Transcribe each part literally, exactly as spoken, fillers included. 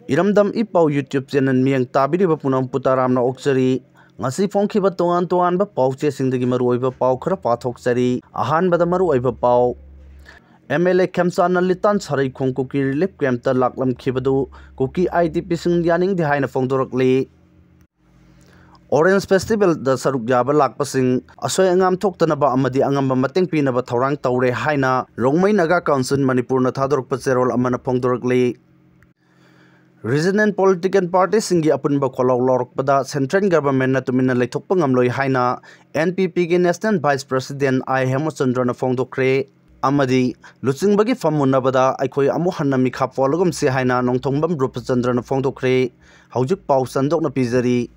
ꯏꯔꯝꯗꯝ ꯏ ꯄꯥꯎ YouTube channel ꯃꯤꯠꯌꯦꯡ ꯇꯥꯕꯤꯔꯤꯕ ꯄꯨꯝꯅꯃꯛꯄꯨ ꯇꯔꯥꯝꯅ ꯑꯣꯛꯆꯔꯤ꯫ ꯉꯁꯤ ꯐꯣꯡꯈꯤꯕ ꯇꯣꯉꯥꯟ ꯇꯣꯉꯥꯟꯕ ꯄꯥꯎꯆꯦꯁꯤꯡꯗꯒꯤ ꯃꯔꯨꯑꯣꯏꯕ ꯄꯥꯎ ꯈꯔ ꯄꯥꯊꯣꯛꯆꯔꯤ꯫ ꯑꯍꯥꯟꯕꯗ ꯃꯔꯨꯑꯣꯏꯕ ꯄꯥꯎ꯫ MLA ꯈꯦꯝꯆꯥꯟꯅ ꯂꯤꯇꯥꯟ ꯁꯔꯩꯈꯣꯡ ꯀꯨꯀꯤ relief campꯇ ꯂꯥꯛꯂꯝꯈꯤꯕꯗꯨ ꯀꯨꯀꯤ IDPꯁꯤꯡ ꯌꯥꯅꯤꯡꯗꯦ ꯍꯥꯏꯅ ꯐꯣꯡꯗꯣꯔꯛꯂꯤ꯫ Orange Festivalꯗ ꯁꯔꯨꯛ ꯌꯥꯕ ꯂꯥꯛꯄꯁꯤꯡ ꯑꯁꯣꯏ ꯑꯉꯥꯝ ꯊꯣꯛꯇꯅꯕ ꯑꯃꯗꯤ ꯑꯉꯝꯕ ꯃꯇꯦꯡ ꯄꯤꯅꯕ ꯊꯧꯔꯥꯡ ꯇꯧꯔꯦ ꯍꯥꯏꯅ ꯔꯣꯡꯃꯩ ꯅꯥꯒꯥ Council ꯃꯅꯤꯄꯨꯔꯅ ꯊꯥꯗꯣꯔꯛꯄ ꯆꯦꯔꯣꯜ ꯑꯃꯅ ꯐꯣꯡꯗꯣꯔꯛꯂꯤ꯫ Regional political partyꯁꯤꯡꯒꯤ ꯑꯄꯨꯟꯕ ꯈꯣꯜꯂꯥꯎ ꯂꯥꯎꯔꯛꯄꯗ central governmentꯅ ꯇꯨꯃꯤꯟꯅ ꯂꯩꯊꯣꯛꯄ ꯉꯝꯂꯣꯏ ꯍꯥꯏꯅ NPPꯒꯤ National Vice President ꯑꯥꯏ ꯍꯦꯃꯆꯟꯗ꯭ꯔꯅ ꯐꯣꯡꯗꯣꯛꯈ꯭ꯔꯦ꯫ ꯑꯃꯗꯤ ꯂꯨꯆꯤꯡꯕꯒꯤ ꯐꯝ ꯃꯨꯟꯅꯕꯗ ꯑꯩꯈꯣꯏ ꯑꯃꯨꯛ ꯍꯟꯅ ꯃꯤꯈꯥ ꯄꯣꯜꯂꯒꯨꯝꯁꯤ ꯍꯥꯏꯅ ꯅꯣꯡꯊꯣꯡꯕꯝ ꯔꯨꯄꯆꯟꯗ꯭ꯔꯅ ꯐꯣꯡꯗꯣꯛꯈ꯭ꯔꯦ꯫ ꯍꯧꯖꯤꯛ ꯄꯥꯎ ꯁꯟꯗꯣꯛꯅ ꯄꯤꯖꯔꯤ꯫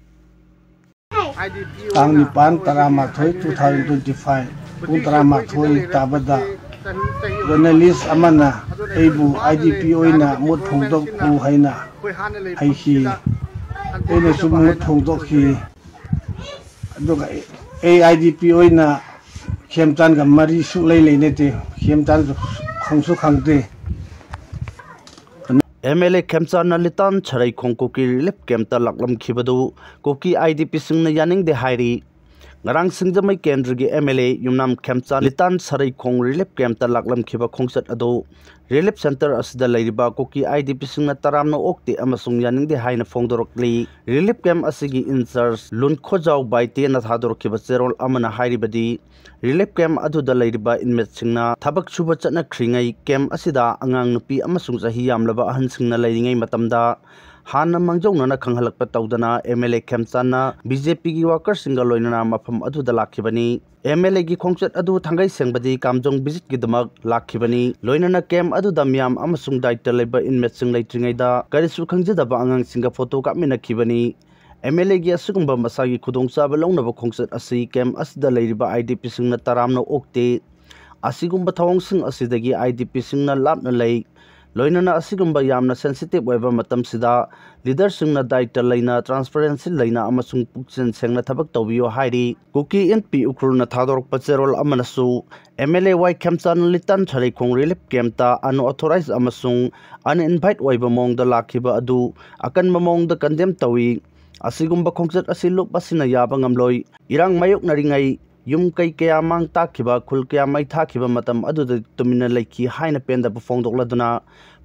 ꯇꯥꯡ ꯅꯤꯄꯥꯟ, ꯇꯔꯥꯃꯥꯊꯣꯏ, two thousand twenty five, ꯄꯨꯡ ꯇꯔꯥꯃꯥꯊꯣꯏ ꯇꯥꯕꯗ journalist ꯑꯃꯅ ꯑꯩꯕꯨ IDP ꯑꯣꯏꯅ ꯃꯍꯨꯠ ꯍꯣꯡꯗꯣꯛꯎ ꯍꯥꯏꯅ ꯍꯥꯏꯈꯤ꯫ ꯑꯩꯅꯁꯨ ꯃꯍꯨꯠ ꯍꯣꯡꯗꯣꯛꯈꯤ꯫ ꯑꯗꯨꯒ ꯑꯩ IDP ꯑꯣꯏꯅ ꯈꯦꯝꯆꯥꯟꯒ ꯃꯔꯤ ꯁꯨꯛꯂꯩ ꯂꯩꯅꯗꯦ꯫ ꯈꯦꯝꯆꯥꯟꯁꯨ ꯈꯪꯁꯨ ꯈꯪꯗꯦ꯫ MLA ꯈꯦꯝꯆꯥꯟꯅ ꯂꯤꯇꯥꯟ ꯁꯔꯩꯈꯣꯡ ꯀꯨꯀꯤ relief campꯇ ꯂꯥꯛꯂꯝꯈꯤꯕꯗꯨ ꯀꯨꯀꯤ IDPꯁꯤꯡꯅ ꯌꯥꯅꯤꯡꯗꯦ ꯍꯥꯏꯔꯤ꯫ ꯉꯔꯥꯡ ꯁꯤꯡꯖꯃꯩ ꯀꯦꯟꯗ꯭ꯔꯒꯤ MLA ꯌꯨꯝꯅꯥꯝ ꯈꯦꯝꯆꯥꯟ ꯂꯤꯇꯥꯟ ꯁꯔꯩꯈꯣꯡ relief campꯇ ꯂꯥꯛꯂꯝꯈꯤꯕ ꯈꯣꯡꯆꯠ ꯑꯗꯨ relief centre ꯑꯁꯤꯗ ꯂꯩꯔꯤꯕ ꯀꯨꯀꯤ IDPꯁꯤꯡꯅ ꯇꯔꯥꯝꯅ ꯑꯣꯛꯇꯦ ꯑꯃꯁꯨꯡ ꯌꯥꯅꯤꯡꯗꯦ ꯍꯥꯏꯅ ꯐꯣꯡꯗꯣꯔꯛꯂꯤ꯫ Relief camp ꯑꯁꯤꯒꯤ in charge ꯂꯨꯟꯈꯣꯖꯥꯎ ꯕꯥꯏꯇꯦꯅ ꯊꯥꯗꯣꯔꯛꯈꯤꯕ ꯆꯦꯔꯣꯜ ꯑꯃꯅ ꯍꯥꯏꯔꯤꯕꯗꯤ, relief camp ꯑꯗꯨꯗ ꯂꯩꯔꯤꯕ inmateꯁꯤꯡꯅ ꯊꯕꯛ ꯁꯨꯕ ꯆꯠꯅꯈ꯭ꯔꯤꯉꯩ camp ꯑꯁꯤꯗ ꯑꯉꯥꯡ ꯅꯨꯄꯤ ꯑꯃꯁꯨꯡ ꯆꯍꯤ ꯌꯥꯝꯂꯕ ꯑꯍꯟꯁꯤꯡꯅ ꯂꯩꯔꯤꯉꯩ ꯃꯇꯝꯗ ꯍꯥꯟꯅ ꯃꯥꯡꯖꯧꯅꯅ ꯈꯪꯍꯜꯂꯛꯄ ꯇꯧꯗꯅ MLA ꯈꯦꯝꯆꯥꯟꯅ BJPꯒꯤ workerꯁꯤꯡꯒ ꯂꯣꯏꯅꯅ ꯃꯐꯝ ꯑꯗꯨꯗ ꯂꯥꯛꯈꯤꯕꯅꯤ꯫ MLAꯒꯤ ꯈꯣꯡꯆꯠ ꯑꯗꯨ ꯊꯥꯡꯒꯩ ꯁꯦꯡꯕꯗꯤ ꯀꯥꯝꯖꯣꯡ visitꯀꯤꯗꯃꯛ ꯂꯥꯛꯈꯤꯕꯅꯤ꯫ ꯂꯣꯏꯅꯅ camp ꯑꯗꯨꯗ ꯃꯤꯌꯥꯝ ꯑꯃꯁꯨꯡ ꯗꯥꯏꯇ ꯂꯩꯕ inmateꯁꯤꯡ ꯂꯩꯇ꯭ꯔꯤꯉꯩꯗ ꯀꯔꯤꯁꯨ ꯈꯪꯖꯗꯕ ꯑꯉꯥꯡꯁꯤꯡꯒ photo ꯀꯥꯞꯃꯤꯟꯅꯈꯤꯕꯅꯤ꯫ MLAꯒꯤ ꯑꯁꯤꯒꯨꯝꯕ ꯃꯁꯥꯒꯤ ꯈꯨꯗꯣꯡꯆꯥꯕ ꯂꯧꯅꯕ ꯈꯣꯡꯆꯠ ꯑꯁꯤ camp ꯑꯁꯤꯗ ꯂꯩꯔꯤꯕ IDPꯁꯤꯡꯅ ꯇꯔꯥꯝꯅ ꯑꯣꯛꯇꯦ꯫ ꯑꯁꯤꯒꯨꯝꯕ ꯊꯧꯑꯣꯡꯁꯤꯡ ꯑꯁꯤꯗꯒꯤ IDPꯁꯤꯡꯅ ꯂꯥꯞꯅ ꯂꯩ꯫ ꯂꯣꯏꯅꯅ ꯑꯁꯤꯒꯨꯝꯕ ꯌꯥꯝꯅ sensitive ꯑꯣꯏꯕ ꯃꯇꯝꯁꯤꯗ leaderꯁꯤꯡꯅ ꯗꯥꯏꯇ ꯂꯩꯅ, transparency ꯂꯩꯅ ꯑꯃꯁꯨꯡ ꯄꯨꯛꯆꯦꯜ ꯁꯦꯡꯅ ꯊꯕꯛ ꯇꯧꯕꯤꯌꯨ ꯍꯥꯏꯔꯤ꯫ ꯀꯨꯀꯤ ꯏꯟꯄꯤ ꯎꯈ꯭ꯔꯨꯜꯅ ꯊꯥꯗꯣꯔꯛꯄ ꯆꯦꯔꯣꯜ ꯑꯃꯅꯁꯨ MLAY ꯈꯦꯝꯆꯥꯟ ꯂꯤꯇꯥꯟ ꯁꯔꯩꯈꯣꯡ relief campꯇ unauthorized ꯑꯃꯁꯨꯡ uninvite ꯑꯣꯏꯕ ꯃꯑꯣꯡꯗ ꯂꯥꯛꯈꯤꯕ ꯑꯗꯨ ꯑꯀꯟꯕ ꯃꯑꯣꯡꯗ condemn ꯇꯧꯏ꯫ ꯑꯁꯤꯒꯨꯝꯕ ꯈꯣꯡꯆꯠ ꯑꯁꯤ ꯂꯨꯞ ꯑꯁꯤꯅ ꯌꯥꯕ ꯉꯝꯂꯣꯏ꯫ ꯏꯔꯥꯡ ꯃꯥꯌꯣꯛꯅꯔꯤꯉꯩ ꯌꯨꯝ ꯀꯩ ꯀꯌꯥ ꯃꯥꯡ ꯇꯥꯛꯈꯤꯕ, ꯈꯨꯜ ꯀꯌꯥ ꯃꯩ ꯊꯥꯈꯤꯕ ꯃꯇꯝ ꯑꯗꯨꯗ ꯇꯨꯃꯤꯟꯅ ꯂꯩꯈꯤ ꯍꯥꯏꯅ ꯄꯦꯟꯗꯕ ꯐꯣꯡꯗꯣꯛꯂꯗꯨꯅ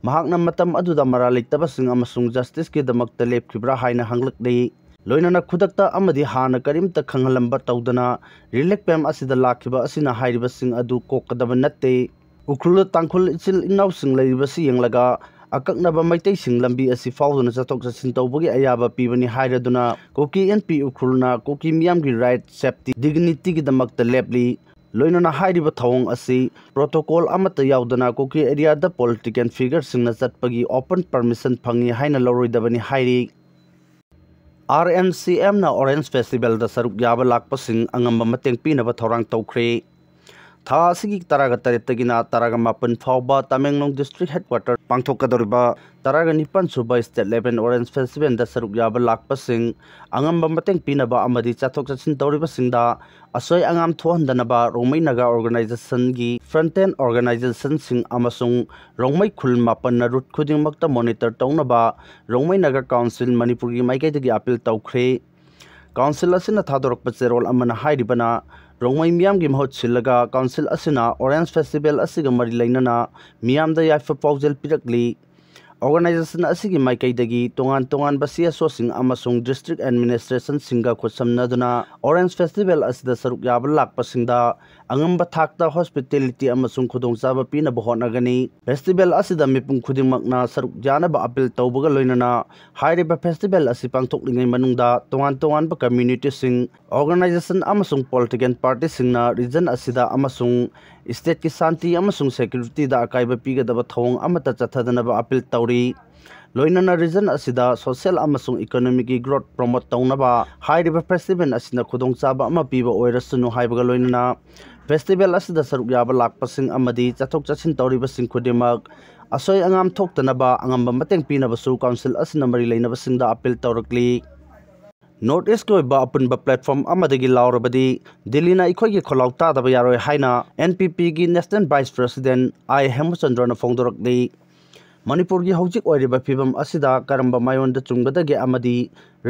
ꯃꯍꯥꯛꯅ ꯃꯇꯝ ꯑꯗꯨꯗ ꯃꯔꯥꯜ ꯂꯩꯇꯕꯁꯤꯡ ꯑꯃꯁꯨꯡ justiceꯀꯤꯗꯃꯛꯇ ꯂꯦꯞꯈꯤꯕ꯭ꯔꯥ ꯍꯥꯏꯅ ꯍꯪꯂꯛꯂꯤ꯫ ꯂꯣꯏꯅꯅ ꯈꯨꯗꯛꯇ ꯑꯃꯗꯤ ꯍꯥꯟꯅ ꯀꯔꯤꯝꯇ ꯈꯪꯍꯜꯂꯝꯕ ꯇꯧꯗꯅ relief camp ꯑꯁꯤꯗ ꯂꯥꯛꯈꯤꯕ ꯑꯁꯤꯅ ꯍꯥꯏꯔꯤꯕꯁꯤꯡ ꯑꯗꯨ ꯀꯣꯛꯀꯗꯕ ꯅꯠꯇꯦ꯫ ꯎꯈ꯭ꯔꯨꯜꯗ ꯇꯥꯡꯈꯨꯜ ꯏꯆꯤꯜ ꯏꯅꯥꯎꯁꯤꯡ ꯂꯩꯔꯤꯕꯁꯤ ꯌꯦꯡꯂꯒ ꯑꯀꯛꯅꯕ ꯃꯩꯇꯩꯁꯤꯡ ꯂꯝꯕꯤ ꯑꯁꯤ ꯐꯥꯎꯗꯨꯅ ꯆꯠꯊꯣꯛ ꯆꯠꯁꯤꯟ ꯇꯧꯕꯒꯤ ꯑꯌꯥꯕ ꯄꯤꯕꯅꯤ ꯍꯥꯏꯔꯗꯨꯅ ꯀꯨꯀꯤ ꯏꯟꯄꯤ ꯎꯈ꯭ꯔꯨꯜꯅ ꯀꯨꯀꯤ ꯃꯤꯌꯥꯝꯒꯤ right, safety, dignityꯒꯤꯗꯃꯛꯇ ꯂꯦꯞꯂꯤ꯫ ꯂꯣꯏꯅꯅ ꯍꯥꯏꯔꯤꯕ ꯊꯧꯑꯣꯡ ꯑꯁꯤ protocol ꯑꯃꯠꯇ ꯌꯥꯎꯗꯅ ꯀꯨꯀꯤ areaꯗ political figureꯁꯤꯡꯅ ꯆꯠꯄꯒꯤ open permission ꯐꯪꯏ ꯍꯥꯏꯅ ꯂꯧꯔꯣꯏꯗꯕꯅꯤ ꯍꯥꯏꯔꯤ꯫ RNCMꯅ Orange Festivalꯗ ꯁꯔꯨꯛ ꯌꯥꯕ ꯂꯥꯛꯄꯁꯤꯡ ꯑꯉꯝꯕ ꯃꯇꯦꯡ ꯄꯤꯅꯕ ꯊꯧꯔꯥꯡ ꯇꯧꯈ꯭ꯔꯦ꯫ ꯊꯥ ꯑꯁꯤꯒꯤ ꯇꯔꯥꯒ ꯇꯔꯦꯠꯇꯒꯤꯅ ꯇꯔꯥꯒ ꯃꯥꯄꯟ ꯐꯥꯎꯕ ꯇꯃꯦꯡꯂꯣꯡ district headquarter ꯄꯥꯡꯊꯣꯛꯀꯗꯧꯔꯤꯕ ꯇꯔꯥꯒ ꯅꯤꯄꯥꯟ ꯁꯨꯕ State Level Orange Festivalꯗ ꯁꯔꯨꯛ ꯌꯥꯕ ꯂꯥꯛꯄꯁꯤꯡ ꯑꯉꯝꯕ ꯃꯇꯦꯡ ꯄꯤꯅꯕ ꯑꯃꯗꯤ ꯆꯠꯊꯣꯛ ꯆꯠꯁꯤꯟ ꯇꯧꯔꯤꯕꯁꯤꯡꯗ ꯑꯁꯣꯏ ꯑꯉꯥꯝ ꯊꯣꯛꯍꯟꯗꯅꯕ ꯔꯣꯡꯃꯩ ꯅꯥꯒꯥ organizationꯒꯤ front end organizationꯁꯤꯡ ꯑꯃꯁꯨꯡ ꯔꯣꯡꯃꯩ ꯈꯨꯜ ꯃꯥꯄꯟꯅ route ꯈꯨꯗꯤꯡꯃꯛꯇ monitor ꯇꯧꯅꯕ ꯔꯣꯡꯃꯩ ꯅꯥꯒꯥ Council ꯃꯅꯤꯄꯨꯔꯒꯤ ꯃꯥꯏꯀꯩꯗꯒꯤ appeal ꯇꯧꯈ꯭ꯔꯦ꯫ Council ꯑꯁꯤꯅ ꯊꯥꯗꯣꯔꯛꯄ ꯆꯦꯔꯣꯜ ꯑꯃꯅ ꯍꯥꯏꯔꯤꯕꯅ, ꯔꯣꯡꯃꯩ ꯃꯤꯌꯥꯝꯒꯤ ꯃꯍꯨꯠ ꯁꯤꯜꯂꯒ Council ꯑꯁꯤꯅ Orange Festival ꯑꯁꯤꯒ ꯃꯔꯤ ꯂꯩꯅꯅ ꯃꯤꯌꯥꯝꯗ ꯌꯥꯏꯐ ꯄꯥꯎꯖꯦꯜ ꯄꯤꯔꯛꯂꯤ꯫ Organization ꯑꯁꯤꯒꯤ ꯃꯥꯏꯀꯩꯗꯒꯤ ꯇꯣꯉꯥꯟ ꯇꯣꯉꯥꯟꯕ CSOꯁꯤꯡ ꯑꯃꯁꯨꯡ district administrationꯁꯤꯡꯒ ꯈꯨꯠꯁꯝꯅꯗꯨꯅ Orange Festival ꯑꯁꯤꯗ ꯁꯔꯨꯛ ꯌꯥꯕ ꯂꯥꯛꯄꯁꯤꯡꯗ ꯑꯉꯝꯕ ꯊꯥꯛꯇ hospitality ꯑꯃꯁꯨꯡ ꯈꯨꯗꯣꯡꯆꯥꯕ ꯄꯤꯅꯕ ꯍꯣꯠꯅꯒꯅꯤ꯫ Festival ꯑꯁꯤꯗ ꯃꯤꯄꯨꯝ ꯈꯨꯗꯤꯡꯃꯛꯅ ꯁꯔꯨꯛ ꯌꯥꯅꯕ appeal ꯇꯧꯕꯒ ꯂꯣꯏꯅꯅ ꯍꯥꯏꯔꯤꯕ festival ꯑꯁꯤ ꯄꯥꯡꯊꯣꯛꯂꯤꯉꯩ ꯃꯅꯨꯡꯗ ꯇꯣꯉꯥꯟ ꯇꯣꯉꯥꯟꯕ communityꯁꯤꯡ, organization ꯑꯃꯁꯨꯡ political partyꯁꯤꯡꯅ region ꯑꯁꯤꯗ ꯑꯃꯁꯨꯡ stateꯀꯤ ꯁꯥꯟꯇꯤ ꯑꯃꯁꯨꯡ securityꯗ ꯑꯀꯥꯏꯕ ꯄꯤꯒꯗꯕ ꯊꯧꯑꯣꯡ ꯑꯃꯠꯇ ꯆꯠꯊꯗꯅꯕ appeal ꯇꯧꯔꯤ꯫ ꯂꯣꯏꯅꯅ region ꯑꯁꯤꯗ social ꯑꯃꯁꯨꯡ economicꯀꯤ growth promote ꯇꯧꯅꯕ ꯍꯥꯏꯔꯤꯕ festival ꯑꯁꯤꯅ ꯈꯨꯗꯣꯡꯆꯥꯕ ꯑꯃ ꯄꯤꯕ ꯑꯣꯏꯔꯁꯅꯨ ꯍꯥꯏꯕꯒ ꯂꯣꯏꯅꯅ festival ꯑꯁꯤꯗ ꯁꯔꯨꯛ ꯌꯥꯕ ꯂꯥꯛꯄꯁꯤꯡ ꯑꯃꯗꯤ ꯆꯠꯊꯣꯛ ꯆꯠꯁꯤꯟ ꯇꯧꯔꯤꯕꯁꯤꯡ ꯈꯨꯗꯤꯡꯃꯛ ꯑꯁꯣꯏ ꯑꯉꯥꯝ ꯊꯣꯛꯇꯅꯕ ꯑꯉꯝꯕ ꯃꯇꯦꯡ ꯄꯤꯅꯕꯁꯨ ꯀꯥꯎꯟꯁꯤꯜ ꯑꯁꯤꯅ ꯃꯔꯤ ꯂꯩꯅꯕꯁꯤꯡꯗ ꯑꯄꯤꯜ ꯇꯧꯔꯛꯂꯤ꯫ ꯅꯣꯔꯠ ꯏꯁꯀꯤ ꯑꯣꯏꯕ ꯑꯄꯨꯟꯕ ꯄ꯭ꯂꯦꯠꯐꯣꯔꯝ ꯑꯃꯗꯒꯤ ꯂꯥꯎꯔꯕꯗꯤ, ꯗꯤꯜꯂꯤꯅ ꯑꯩꯈꯣꯏꯒꯤ ꯈꯣꯜꯂꯥꯎ ꯇꯥꯗꯕ ꯌꯥꯔꯣꯏ ꯍꯥꯏꯅ ꯑꯦꯟ ꯄꯤ ꯄꯤꯒꯤ ꯅꯦꯁꯅꯦꯜ ꯚꯥꯏꯁ ꯄ꯭ꯔꯦꯁꯤꯗꯦꯟ ꯑꯥꯏ ꯍꯦꯃꯆꯟꯗ꯭ꯔꯅ ꯐꯣꯡꯗꯣꯔꯛꯂꯤ꯫ ꯃꯅꯤꯄꯨꯔꯒꯤ ꯍꯧꯖꯤꯛ ꯑꯣꯏꯔꯤꯕ ꯐꯤꯕꯝ ꯑꯁꯤꯗ ꯀꯔꯝꯕ ꯃꯥꯏꯑꯣꯟꯗ ꯆꯨꯝꯒꯗꯒꯦ ꯑꯃꯗꯤ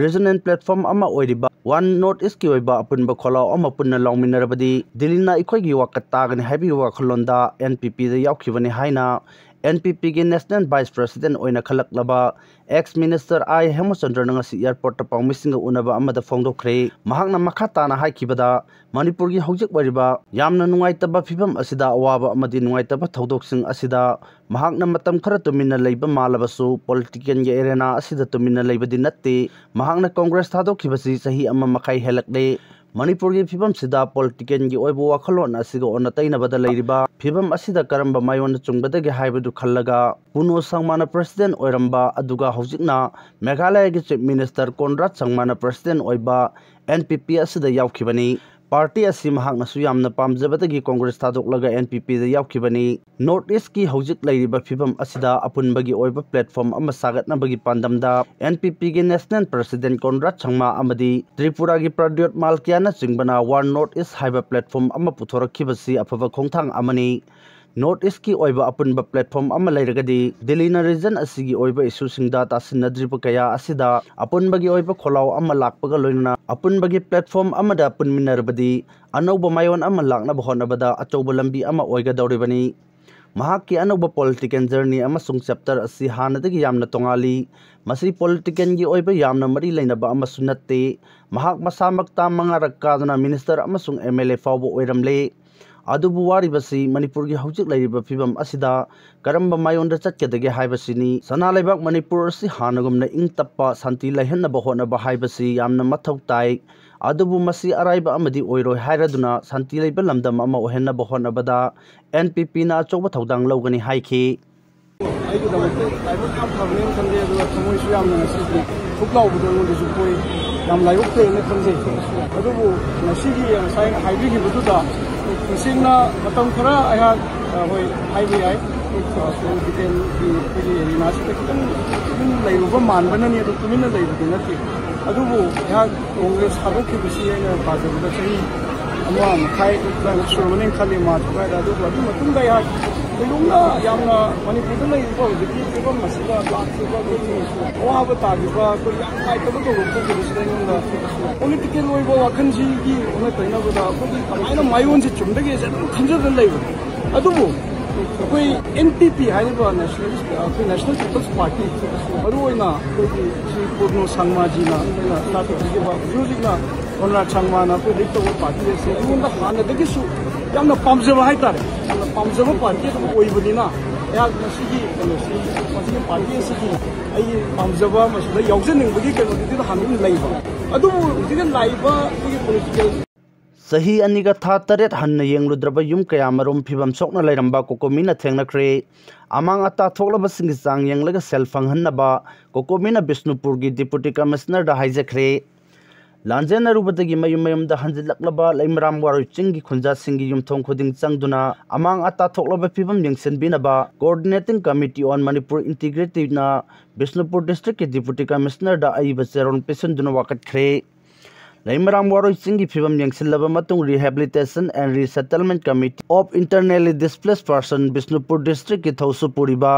ꯔꯤꯖꯅꯦꯜ ꯄ꯭ꯂꯦꯠꯐꯣꯔꯝ ꯑꯃ ꯑꯣꯏꯔꯤꯕ ꯋꯥꯟ ꯅꯣꯔꯠ ꯏꯁꯀꯤ ꯑꯣꯏꯕ ꯑꯄꯨꯟꯕ ꯈꯣꯜꯂꯥꯎ ꯑꯃ ꯄꯨꯟꯅ ꯂꯥꯎꯃꯤꯟꯅꯔꯕꯗꯤ ꯗꯤꯜꯂꯤꯅ ꯑꯩꯈꯣꯏꯒꯤ ꯋꯥꯀꯠ ꯇꯥꯒꯅꯤ ꯍꯥꯏꯕꯒꯤ ꯋꯥꯈꯜꯂꯣꯟꯗ ꯑꯦꯟ ꯄꯤ ꯄꯤꯗ ꯌꯥꯎꯈꯤꯕꯅꯤ ꯍꯥꯏꯅ ꯑꯦꯟ ꯄꯤ ꯄꯤꯒꯤ ꯅꯦꯁꯅꯦꯜ ꯚꯥꯏꯁ ꯄ꯭ꯔꯦꯁꯤꯗꯦꯟ ꯑꯣꯏꯅ ꯈꯜꯂꯛꯂꯕ ꯑꯦꯛꯁ ꯃꯤꯅꯤꯁꯇꯔ ꯑꯥꯏ ꯍꯦꯃꯆꯟꯗ꯭ꯔꯅ ꯉꯁꯤ ꯑꯦꯌꯥꯔꯄꯣꯔꯠꯇ ꯄꯥꯎꯃꯤꯁꯤꯡꯒ ꯎꯅꯕ ꯑꯃꯗ ꯐꯣꯡꯗꯣꯛꯈ꯭ꯔꯦ꯫ ꯃꯍꯥꯛꯅ ꯃꯈꯥ ꯇꯥꯅ ꯍꯥꯏꯈꯤꯕꯗ, ꯃꯅꯤꯄꯨꯔꯒꯤ ꯍꯧꯖꯤꯛ ꯑꯣꯏꯔꯤꯕ ꯌꯥꯝꯅ ꯅꯨꯡꯉꯥꯏꯇꯕ ꯐꯤꯕꯝ ꯑꯁꯤꯗ ꯑꯋꯥꯕ ꯑꯃꯗꯤ ꯅꯨꯡꯉꯥꯏꯇꯕ ꯊꯧꯗꯣꯛꯁꯤꯡ ꯑꯁꯤꯗ ꯃꯍꯥꯛꯅ ꯃꯇꯝ ꯈꯔ ꯇꯨꯃꯤꯟꯅ ꯂꯩꯕ ꯃꯥꯜꯂꯕꯁꯨ, ꯄꯣꯂꯤꯇꯤꯀꯦꯜꯒꯤ ꯑꯦꯔꯦꯅꯥ ꯑꯁꯤꯗ ꯇꯨꯃꯤꯟꯅ ꯂꯩꯕꯗꯤ ꯅꯠꯇꯦ꯫ ꯃꯍꯥꯛꯅ ꯀꯣꯡꯒ꯭ꯔꯦꯁ ꯊꯥꯗꯣꯛꯈꯤꯕꯁꯤ ꯆꯍꯤ ꯑꯃ ꯃꯈꯥꯏ ꯍꯦꯜꯂꯛꯂꯦ꯫ ꯃꯅꯤꯄꯨꯔꯒꯤ ꯐꯤꯕꯝꯁꯤꯗ ꯄꯣꯂꯤꯇꯤꯀꯦꯜꯒꯤ ꯑꯣꯏꯕ ꯋꯥꯈꯜꯂꯣꯟ ꯑꯁꯤꯒ ꯑꯣꯟꯅ ꯇꯩꯅꯕꯗ ꯂꯩꯔꯤꯕ ꯐꯤꯕꯝ ꯑꯁꯤꯗ ꯀꯔꯝꯕ ꯃꯥꯏꯑꯣꯟꯗ ꯆꯨꯝꯒꯗꯒꯦ ꯍꯥꯏꯕꯗꯨ ꯈꯜꯂꯒ, ꯄꯨꯅꯣ ꯁꯪꯃꯥꯅ ꯄ꯭ꯔꯦꯁꯤꯗꯦꯟ ꯑꯣꯏꯔꯝꯕ, ꯑꯗꯨꯒ ꯍꯧꯖꯤꯛꯅ ꯃꯦꯘꯥꯂꯌꯒꯤ ꯆꯤꯐ ꯃꯤꯅꯤꯁꯇꯔ ꯀꯣꯟꯔꯥꯗ ꯁꯪꯃꯥꯅ ꯄ꯭ꯔꯦꯁꯤꯗꯦꯟ ꯑꯣꯏꯕ ꯑꯦꯟ ꯄꯤ ꯄꯤ ꯑꯁꯤꯗ ꯌꯥꯎꯈꯤꯕꯅꯤ꯫ ꯄꯥꯔꯇꯤ ꯑꯁꯤ ꯃꯍꯥꯛꯅꯁꯨ ꯌꯥꯝꯅ ꯄꯥꯝꯖꯕꯗꯒꯤ ꯀꯣꯡꯒ꯭ꯔꯦꯁ ꯊꯥꯗꯣꯛꯂꯒ ꯑꯦꯟ ꯄꯤ ꯄꯤꯗ ꯌꯥꯎꯈꯤꯕꯅꯤ꯫ ꯅꯣꯔꯠ ꯏꯁꯀꯤ ꯍꯧꯖꯤꯛ ꯂꯩꯔꯤꯕ ꯐꯤꯕꯝ ꯑꯁꯤꯗ ꯑꯄꯨꯟꯕꯒꯤ ꯑꯣꯏꯕ ꯄ꯭ꯂꯦꯠꯐꯣꯔꯝ ꯑꯃ ꯁꯥꯒꯠꯅꯕꯒꯤ ꯄꯥꯟꯗꯝꯗ ꯑꯦꯟ ꯄꯤ ꯄꯤꯒꯤ ꯅꯦꯁꯅꯦꯜ ꯄ꯭ꯔꯦꯁꯤꯗꯦꯟ ꯀꯣꯟꯔꯥꯗ ꯁꯪꯃꯥ ꯑꯃꯗꯤ ꯇ꯭ꯔꯤꯄꯨꯔꯥꯒꯤ ꯄ꯭ꯔꯗ꯭ꯌꯣꯠ ꯃꯥꯜꯀꯤꯌꯥꯅ ꯆꯤꯡꯕꯅ ꯋꯥꯟ ꯅꯣꯔꯠ ꯏꯁ ꯍꯥꯏꯕ ꯄ꯭ꯂꯦꯠꯐꯣꯔꯝ ꯑꯃ ꯄꯨꯊꯣꯔꯛꯈꯤꯕꯁꯤ ꯑꯐꯕ ꯈꯣꯡꯊꯥꯡ ꯑꯃꯅꯤ꯫ ꯅꯣꯔꯠ ꯏꯁꯀꯤ ꯑꯣꯏꯕ ꯑꯄꯨꯟꯕ ꯄ꯭ꯂꯦꯠꯐꯣꯔꯝ ꯑꯃ ꯂꯩꯔꯒꯗꯤ, ꯗꯤꯜꯂꯤꯅ ꯔꯤꯖꯟ ꯑꯁꯤꯒꯤ ꯑꯣꯏꯕ ꯏꯁꯨꯁꯤꯡꯗ ꯇꯥꯁꯤꯟꯅꯗ꯭ꯔꯤꯕ ꯀꯌꯥ ꯑꯁꯤꯗ ꯑꯄꯨꯟꯕꯒꯤ ꯑꯣꯏꯕ ꯈꯣꯜꯂꯥꯎ ꯑꯃ ꯂꯥꯛꯄꯒ ꯂꯣꯏꯅꯅ ꯑꯄꯨꯟꯕꯒꯤ ꯄ꯭ꯂꯦꯠꯐꯣꯔꯝ ꯑꯃꯗ ꯄꯨꯟꯃꯤꯟꯅꯔꯕꯗꯤ ꯑꯅꯧꯕ ꯃꯥꯏꯑꯣꯟ ꯑꯃ ꯂꯥꯛꯅꯕ ꯍꯣꯠꯅꯕꯗ ꯑꯆꯧꯕ ꯂꯝꯕꯤ ꯑꯃ ꯑꯣꯏꯒꯗꯧꯔꯤꯕꯅꯤ꯫ ꯃꯍꯥꯛꯀꯤ ꯑꯅꯧꯕ ꯄꯣꯂꯤꯇꯤꯀꯦꯜ ꯖꯔꯅꯤ ꯑꯃꯁꯨꯡ ꯆꯦꯞꯇꯔ ꯑꯁꯤ ꯍꯥꯟꯅꯗꯒꯤ ꯌꯥꯝꯅ ꯇꯣꯉꯥꯜꯂꯤ꯫ ꯃꯁꯤ ꯄꯣꯂꯤꯇꯤꯀꯦꯜꯒꯤ ꯑꯣꯏꯕ ꯌꯥꯝꯅ ꯃꯔꯤ ꯂꯩꯅꯕ ꯑꯃꯁꯨ ꯅꯠꯇꯦ꯫ ꯃꯍꯥꯛ ꯃꯁꯥꯃꯛ ꯇꯥꯝ ꯃꯉꯥꯔꯛ ꯀꯥꯗꯨꯅ ꯃꯤꯅꯤꯁꯇꯔ ꯑꯃꯁꯨꯡ ꯑꯦꯝ ꯑꯦꯜ ꯑꯦ ꯐꯥꯎꯕ ꯑꯣꯏꯔꯝꯂꯦ꯫ ꯑꯗꯨꯕꯨ ꯋꯥꯔꯤꯕꯁꯤ ꯃꯅꯤꯄꯨꯔꯒꯤ ꯍꯧꯖꯤꯛ ꯂꯩꯔꯤꯕ ꯐꯤꯕꯝ ꯑꯁꯤꯗ ꯀꯔꯝꯕ ꯃꯥꯏꯑꯣꯟꯗ ꯆꯠꯀꯗꯒꯦ ꯍꯥꯏꯕꯁꯤꯅꯤ꯫ ꯁꯅꯥ ꯂꯩꯕꯥꯛ ꯃꯅꯤꯄꯨꯔ ꯑꯁꯤ ꯍꯥꯟꯅꯒꯨꯝꯅ ꯏꯪ ꯇꯞꯄ, ꯁꯥꯟꯇꯤ ꯂꯩꯍꯟꯅꯕ ꯍꯣꯠꯅꯕ ꯍꯥꯏꯕꯁꯤ ꯌꯥꯝꯅ ꯃꯊꯧ ꯇꯥꯏ꯫ ꯑꯗꯨꯕꯨ ꯃꯁꯤ ꯑꯔꯥꯏꯕ ꯑꯃꯗꯤ ꯑꯣꯏꯔꯣꯏ ꯍꯥꯏꯔꯗꯨꯅ ꯁꯥꯟꯇꯤ ꯂꯩꯕ ꯂꯝꯗꯝ ꯑꯃ ꯑꯣꯏꯍꯟꯅꯕ ꯍꯣꯠꯅꯕꯗ ꯑꯦꯟ ꯄꯤ ꯄꯤꯅ ꯑꯆꯧꯕ ꯊꯧꯗꯥꯡ ꯂꯧꯒꯅꯤ ꯍꯥꯏꯈꯤ꯫ ꯑꯩꯒꯤꯗꯃꯛꯇ ꯂꯥꯏꯕꯛ ꯌꯥꯝ ꯐꯕꯅꯦꯅ ꯈꯜꯂꯦ, ꯑꯗꯨꯒ ꯊꯃꯣꯏꯁꯨ ꯌꯥꯝꯅ ꯉꯁꯤꯗꯤ ꯍꯨꯞ ꯂꯥꯎꯕꯗꯣ ꯑꯩꯉꯣꯟꯗꯁꯨ ꯄꯣꯛꯏ꯫ ꯌꯥꯝ ꯂꯥꯏꯕꯛ ꯐꯩꯅ ꯈꯟꯖꯩ꯫ ꯑꯗꯨꯕꯨ ꯉꯁꯤꯒꯤ ꯉꯁꯥꯏ ꯍꯥꯏꯕꯤꯈꯤꯕꯗꯨꯗ ꯇꯁꯦꯡꯅ ꯃꯇꯝ ꯈꯔ ꯑꯩꯍꯥꯛ, ꯑ, ꯍꯣꯏ, ꯍꯥꯏꯕ ꯌꯥꯏ꯫ ꯄꯣꯂꯤꯇꯤꯀꯦꯜꯒꯤ ꯑꯩꯈꯣꯏꯒꯤ ꯑꯦꯔꯤꯅꯥꯁꯤꯗ ꯈꯤꯇꯪ ꯇꯨꯃꯤꯟ ꯂꯩꯔꯨꯕ ꯃꯥꯟꯕꯅꯅꯤ, ꯑꯗꯨ ꯇꯨꯃꯤꯟꯅ ꯂꯩꯕꯗꯤ ꯅꯠꯇꯦ꯫ ꯑꯗꯨꯕꯨ ꯑꯩꯍꯥꯛ ꯀꯣꯡꯒ꯭ꯔꯦꯁ ꯊꯥꯗꯣꯛꯈꯤꯕꯁꯤ ꯑꯩꯅ ꯄꯥꯖꯕꯗ ꯆꯍꯤ ꯑꯃ ꯃꯈꯥꯏ ꯑꯗꯨꯃꯥꯏꯅ ꯁꯨꯔꯝꯃꯅꯤ ꯈꯜꯂꯤ, ꯃꯥꯔꯆ ꯑꯗꯨꯋꯥꯏꯗ꯫ ꯑꯗꯨꯕꯨ ꯑꯗꯨꯒꯤ ꯃꯇꯨꯡꯗ ꯑꯩꯍꯥꯛ ꯊꯣꯏꯗꯣꯛꯅ ꯌꯥꯝꯅ ꯃꯅꯤꯄꯨꯔꯗ ꯂꯩꯔꯤꯕ ꯍꯧꯖꯤꯛꯀꯤ ꯐꯤꯕꯝ ꯑꯁꯤꯗ ꯂꯥꯛꯈꯤꯕ ꯑꯩꯈꯣꯏꯒꯤ ꯑꯋꯥꯕ ꯇꯥꯈꯤꯕ, ꯑꯩꯈꯣꯏ ꯌꯥꯝ ꯅꯨꯡꯉꯥꯏꯇꯕ ꯊꯧꯗꯣꯛ ꯊꯣꯛꯈꯤꯕꯁꯤꯗ ꯑꯩꯉꯣꯟꯗ ꯄꯣꯂꯤꯇꯤꯀꯦꯜ ꯑꯣꯏꯕ ꯋꯥꯈꯜꯁꯤꯒꯤ ꯑꯣꯟꯅ ꯇꯩꯅꯕꯗ ꯑꯩꯈꯣꯏꯒꯤ ꯀꯃꯥꯏꯅꯅ ꯃꯥꯏꯑꯣꯟꯁꯦ ꯆꯨꯝꯗꯒꯦꯁꯦ ꯑꯗꯨꯝ ꯈꯟꯖꯗꯅ ꯂꯩꯕꯅꯤ꯫ ꯑꯗꯨꯕꯨ ꯑꯩꯈꯣꯏ ꯑꯦꯟ ꯄꯤ ꯄꯤ ꯍꯥꯏꯔꯤꯕ ꯅꯦꯁꯅꯦꯂꯤꯁ, ꯑꯩꯈꯣꯏ ꯅꯦꯁꯅꯦꯜ ꯄꯤꯄꯜꯁ ꯄꯥꯔꯇꯤ, ꯃꯔꯨꯑꯣꯏꯅ ꯑꯩꯈꯣꯏꯒꯤ ꯁ꯭ꯔꯤ ꯄꯨꯔꯅꯣ ꯁꯪꯃꯥꯖꯤꯅ ꯑꯩꯈꯣꯏꯅ ꯁ꯭ꯇꯥꯔꯠ ꯇꯧꯖꯈꯤꯕ, ꯍꯧꯖꯤꯛ ꯍꯧꯖꯤꯛꯅ ꯀꯣꯟꯔꯥꯗ ꯁꯪꯃꯥꯅ ꯑꯩꯈꯣꯏ ꯂꯤꯗ ꯇꯧꯕ ꯄꯥꯔꯇꯤ ꯑꯁꯤ ꯑꯩꯉꯣꯟꯗ ꯍꯥꯟꯅꯗꯒꯤꯁꯨ ꯌꯥꯝꯅ ꯄꯥꯝꯖꯕ ꯍꯥꯏꯇꯥꯔꯦ, ꯌꯥꯝꯅ ꯄꯥꯝꯖꯕ ꯄꯥꯔꯇꯤ ꯑꯗꯨꯝ ꯑꯣꯏꯕꯅꯤꯅ, ꯑꯩꯍꯥꯛ ꯃꯁꯤꯒꯤ ꯀꯩꯅꯣꯁꯤ, ꯃꯁꯤꯒꯤ ꯄꯥꯔꯇꯤ ꯑꯁꯤꯒꯤ ꯑꯩꯒꯤ ꯄꯥꯝꯖꯕ, ꯃꯁꯤꯗ ꯌꯥꯎꯖꯅꯤꯡꯕꯒꯤ ꯀꯩꯅꯣꯗꯨꯗꯤ ꯍꯥꯟꯅꯗꯒꯤ ꯂꯩꯕ꯫ ꯑꯗꯨꯕꯨ ꯍꯧꯖꯤꯛꯀꯤ ꯂꯥꯛꯏꯕ ꯑꯩꯈꯣꯏꯒꯤ ꯄꯣꯂꯤꯇꯤꯀꯦꯜ ꯆꯍꯤ ꯑꯅꯤꯒ ꯊꯥ ꯇꯔꯦꯠ ꯍꯟꯅ ꯌꯦꯡꯂꯨꯗ꯭ꯔꯕ ꯌꯨꯝ ꯀꯌꯥꯃꯔꯨꯝ ꯐꯤꯚꯝ ꯁꯣꯛꯅ ꯂꯩꯔꯝꯕ ꯀꯣꯀꯣꯃꯤꯅ ꯊꯦꯡꯅꯈ꯭ꯔꯦ꯫ ꯑꯃꯥꯡ ꯑꯇꯥ ꯊꯣꯛꯂꯕꯁꯤꯡꯒꯤ ꯆꯥꯡ ꯌꯦꯡꯂꯒ ꯁꯦꯜ ꯐꯪꯍꯟꯅꯕ ꯀꯣꯀꯣꯃꯤꯅ ꯕꯤꯁꯅꯨꯄꯨꯔꯒꯤ ꯗꯤꯄꯨꯇꯤ ꯀꯃꯤꯁꯅꯔꯗ ꯍꯥꯏꯖꯈ꯭ꯔꯦ꯫ ꯂꯥꯟꯖꯦꯟꯅꯔꯨꯕꯗꯒꯤ ꯃꯌꯨꯝ ꯃꯌꯨꯝꯗ ꯍꯟꯖꯤꯜꯂꯛꯂꯕ ꯂꯩꯃꯔꯥꯝ ꯋꯥꯔꯣꯏ ꯆꯤꯡꯒꯤ ꯈꯨꯟꯖꯥꯁꯤꯡꯒꯤ ꯌꯨꯝꯊꯣꯡ ꯈꯨꯗꯤꯡ ꯆꯪꯗꯨꯅ ꯑꯃꯥꯡ ꯑꯇꯥ ꯊꯣꯛꯂꯕ ꯐꯤꯚꯝ ꯌꯦꯡꯁꯤꯟꯕꯤꯅꯕ Coordinating Committee on Manipur Integrityꯅ Bishnupur ꯗꯤꯁꯇ꯭ꯔꯤꯛꯀꯤ ꯗꯤꯄꯨꯇꯤ ꯀꯃꯤꯁꯅꯔꯗ ꯑꯏꯕ ꯆꯦꯔꯣꯜ ꯄꯤꯁꯤꯟꯗꯨꯅ ꯋꯥꯀꯠꯈ꯭ꯔꯦ꯫ ꯂꯩꯃꯔꯥꯝ ꯋꯥꯔꯣꯏ ꯆꯤꯡꯒꯤ ꯐꯤꯕꯝ ꯌꯦꯡꯁꯤꯜꯂꯕ ꯃꯇꯨꯡ Rehabilitation and Resettlement Committee of Internally Displaced Person Bishnupur ꯗꯤꯁꯇ꯭ꯔꯤꯛꯀꯤ ꯊꯧꯁꯨ ꯄꯨꯔꯤꯕ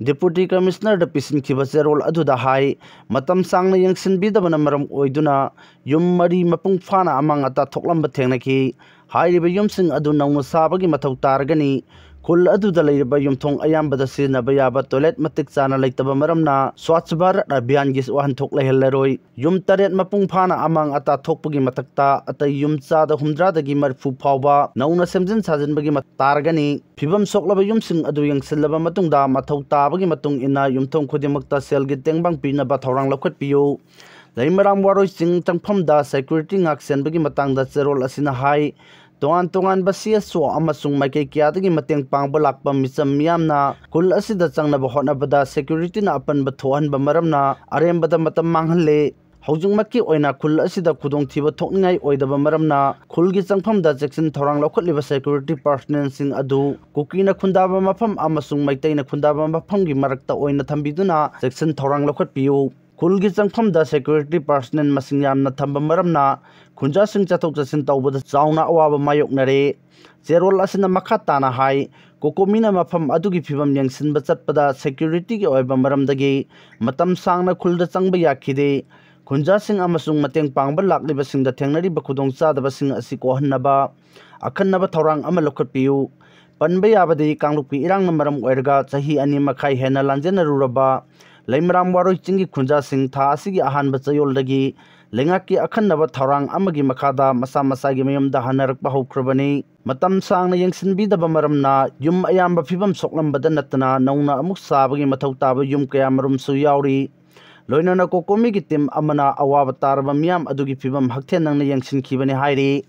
ꯗꯤꯄꯨꯇꯤ ꯀꯃꯤꯁꯅꯔꯗ ꯄꯤꯁꯤꯟꯈꯤꯕ ꯆꯦꯔꯣꯜ ꯑꯗꯨꯗ ꯍꯥꯏ, ꯃꯇꯝ ꯁꯥꯡꯅ ꯌꯦꯡꯁꯤꯟꯕꯤꯗꯕꯅ ꯃꯔꯝ ꯑꯣꯏꯗꯨꯅ ꯌꯨꯝ ꯃꯔꯤ ꯃꯄꯨꯡ ꯐꯥꯅ ꯑꯃꯥꯡ ꯑꯇꯥ ꯊꯣꯛꯂꯝꯕ ꯊꯦꯡꯅꯈꯤ꯫ ꯍꯥꯏꯔꯤꯕ ꯌꯨꯝꯁꯤꯡ ꯑꯗꯨ ꯅꯧꯅ ꯁꯥꯕꯒꯤ ꯃꯊꯧ ꯇꯥꯔꯒꯅꯤ꯫ ꯈꯨꯜ ꯑꯗꯨꯗ ꯂꯩꯔꯤꯕ ꯌꯨꯝꯊꯣꯡ ꯑꯌꯥꯝꯕꯗ ꯁꯤꯖꯤꯟꯅꯕ ꯌꯥꯕ ꯇꯣꯏꯂꯦꯠ ꯃꯇꯤꯛ ꯆꯥꯅ ꯂꯩꯇꯕ ꯃꯔꯝꯅ ꯁ꯭ꯋꯥꯆ ꯚꯥꯔꯠ ꯑꯚꯤꯌꯥꯟꯒꯤ ꯋꯥꯍꯟꯊꯣꯛ ꯂꯩꯍꯜꯂꯔꯣꯏ꯫ ꯌꯨꯝ ꯇꯔꯦꯠ ꯃꯄꯨꯡ ꯐꯥꯅ ꯑꯃꯥꯡ ꯑꯇꯥ ꯊꯣꯛꯄꯒꯤ ꯃꯊꯛꯇ ꯑꯇꯩ ꯌꯨꯝ ꯆꯥꯗ ꯍꯨꯝꯗ꯭ꯔꯥꯗꯒꯤ ꯃꯔꯤꯐꯨ ꯐꯥꯎꯕ ꯅꯧꯅ ꯁꯦꯝꯖꯤꯟ ꯁꯥꯖꯤꯟꯕꯒꯤ ꯃꯊꯧ ꯇꯥꯔꯒꯅꯤ꯫ ꯐꯤꯕꯝ ꯁꯣꯛꯂꯕ ꯌꯨꯝꯁꯤꯡ ꯑꯗꯨ ꯌꯦꯡꯁꯤꯜꯂꯕ ꯃꯇꯨꯡꯗ ꯃꯊꯧ ꯇꯥꯕꯒꯤ ꯃꯇꯨꯡ ꯏꯟꯅ ꯌꯨꯝꯊꯣꯡ ꯈꯨꯗꯤꯡꯃꯛꯇ ꯁꯦꯜꯒꯤ ꯇꯦꯡꯕꯥꯡ ꯄꯤꯅꯕ ꯊꯧꯔꯥꯡ ꯂꯧꯈꯠꯄꯤꯌꯨ꯫ ꯂꯩꯃꯔꯥꯝ ꯋꯥꯔꯣꯏ ꯆꯤꯡ ꯆꯪꯐꯝꯗ ꯁꯦꯀ꯭ꯌꯨꯔꯤꯇꯤ ꯉꯥꯛ ꯁꯦꯟꯕꯒꯤ ꯃꯇꯥꯡꯗ ꯆꯦꯔꯣꯜ ꯑꯁꯤꯅ ꯍꯥꯏ, ꯇꯣꯉꯥꯟ ꯇꯣꯉꯥꯟꯕ ꯁꯤ ꯑꯦꯁ ꯑꯣ ꯑꯃꯁꯨꯡ ꯃꯥꯏꯀꯩ ꯀꯌꯥꯗꯒꯤ ꯃꯇꯦꯡ ꯄꯥꯡꯕ ꯂꯥꯛꯄ ꯃꯤꯆꯝ ꯃꯤꯌꯥꯝꯅ ꯈꯨꯜ ꯑꯁꯤꯗ ꯆꯪꯅꯕ ꯍꯣꯠꯅꯕꯗ ꯁꯦꯀ꯭ꯌꯨꯔꯤꯇꯤꯅ ꯑꯄꯟꯕ ꯊꯣꯛꯍꯟꯕ ꯃꯔꯝꯅ ꯑꯔꯦꯝꯕꯗ ꯃꯇꯝ ꯃꯥꯡꯍꯜꯂꯦ꯫ ꯍꯧꯖꯤꯛꯃꯛꯀꯤ ꯑꯣꯏꯅ ꯈꯨꯜ ꯑꯁꯤꯗ ꯈꯨꯗꯣꯡꯊꯤꯕ ꯊꯣꯛꯅꯤꯡꯉꯥꯏ ꯑꯣꯏꯗꯕ ꯃꯔꯝꯅ ꯈꯨꯜꯒꯤ ꯆꯪꯐꯝꯗ ꯆꯦꯛꯁꯤꯟ ꯊꯧꯔꯥꯡ ꯂꯧꯈꯠꯂꯤꯕ security personnelꯁꯤꯡ ꯑꯗꯨ ꯀꯨꯀꯤꯅ ꯈꯨꯟꯗꯥꯕ ꯃꯐꯝ ꯑꯃꯁꯨꯡ ꯃꯩꯇꯩꯅ ꯈꯨꯟꯗꯥꯕ ꯃꯐꯝꯒꯤ ꯃꯔꯛꯇ ꯑꯣꯏꯅ ꯊꯝꯕꯤꯗꯨꯅ ꯆꯦꯛꯁꯤꯟ ꯊꯧꯔꯥꯡ ꯂꯧꯈꯠꯄꯤꯌꯨ꯫ ꯈꯨꯜꯒꯤ ꯆꯪꯐꯝꯗ security personnel ꯃꯁꯤꯡ ꯌꯥꯝꯅ ꯊꯝꯕ ꯃꯔꯝꯅ ꯈꯨꯟꯖꯥꯁꯤꯡ ꯆꯠꯊꯣꯛ ꯆꯠꯁꯤꯟ ꯇꯧꯕꯗ ꯆꯥꯎꯅ ꯑꯋꯥꯕ ꯃꯥꯌꯣꯛꯅꯔꯦ꯫ ꯆꯦꯔꯣꯜ ꯑꯁꯤꯅ ꯃꯈꯥ ꯇꯥꯅ ꯍꯥꯏ, ꯀꯣꯀꯣꯃꯤꯅ ꯃꯐꯝ ꯑꯗꯨꯒꯤ ꯐꯤꯕꯝ ꯌꯦꯡꯁꯤꯟꯕ ꯆꯠꯄꯗ securityꯒꯤ ꯑꯣꯏꯕ ꯃꯔꯝꯗꯒꯤ ꯃꯇꯝ ꯁꯥꯡꯅ ꯈꯨꯜꯗ ꯆꯪꯕ ꯌꯥꯈꯤꯗꯦ꯫ ꯈꯨꯟꯖꯥꯁꯤꯡ ꯑꯃꯁꯨꯡ ꯃꯇꯦꯡ ꯄꯥꯡꯕ ꯂꯥꯛꯂꯤꯕꯁꯤꯡꯗ ꯊꯦꯡꯅꯔꯤꯕ ꯈꯨꯗꯣꯡꯆꯥꯗꯕꯁꯤꯡ ꯑꯁꯤ ꯀꯣꯛꯍꯟꯅꯕ ꯑꯈꯟꯅꯕ ꯊꯧꯔꯥꯡ ꯑꯃ ꯂꯧꯈꯠꯄꯤꯌꯨ꯫ ꯄꯟꯕ ꯌꯥꯕꯗꯤ, ꯀꯥꯡꯂꯨꯞꯀꯤ ꯏꯔꯥꯡꯅ ꯃꯔꯝ ꯑꯣꯏꯔꯒ ꯆꯍꯤ ꯑꯅꯤ ꯃꯈꯥꯏ ꯍꯦꯟꯅ ꯂꯥꯟꯖꯦꯟꯅꯔꯨꯔꯕ ꯂꯩꯃꯔꯥꯝ ꯋꯥꯔꯣꯏ ꯆꯤꯡꯒꯤ ꯈꯨꯟꯖꯥꯁꯤꯡ ꯊꯥ ꯑꯁꯤꯒꯤ ꯑꯍꯥꯟꯕ ꯆꯌꯣꯜꯗꯒꯤ ꯂꯩꯉꯥꯛꯀꯤ ꯑꯈꯟꯅꯕ ꯊꯧꯔꯥꯡ ꯑꯃꯒꯤ ꯃꯈꯥꯗ ꯃꯁꯥ ꯃꯁꯥꯒꯤ ꯃꯌꯨꯝꯗ ꯍꯟꯅꯔꯛꯄ ꯍꯧꯈ꯭ꯔꯕꯅꯤ꯫ ꯃꯇꯝ ꯁꯥꯡꯅ ꯌꯦꯡꯁꯤꯟꯕꯤꯗꯕ ꯃꯔꯝꯅ ꯌꯨꯝ ꯑꯌꯥꯝꯕ ꯐꯤꯕꯝ ꯁꯣꯛꯂꯝꯕꯗ ꯅꯠꯇꯅ ꯅꯧꯅ ꯑꯃꯨꯛ ꯁꯥꯕꯒꯤ ꯃꯊꯧ ꯇꯥꯕ ꯌꯨꯝ ꯀꯌꯥ ꯃꯔꯨꯝꯁꯨ ꯌꯥꯎꯔꯤ꯫ ꯂꯣꯏꯅꯅ ꯀꯣꯀꯣꯃꯤꯒꯤ team ꯑꯃꯅ ꯑꯋꯥꯕ ꯇꯥꯔꯕ ꯃꯤꯌꯥꯝ ꯑꯗꯨꯒꯤ ꯐꯤꯕꯝ ꯍꯛꯊꯦꯡꯅꯅ ꯌꯦꯡꯁꯤꯟꯈꯤꯕꯅꯤ ꯍꯥꯏꯔꯤ꯫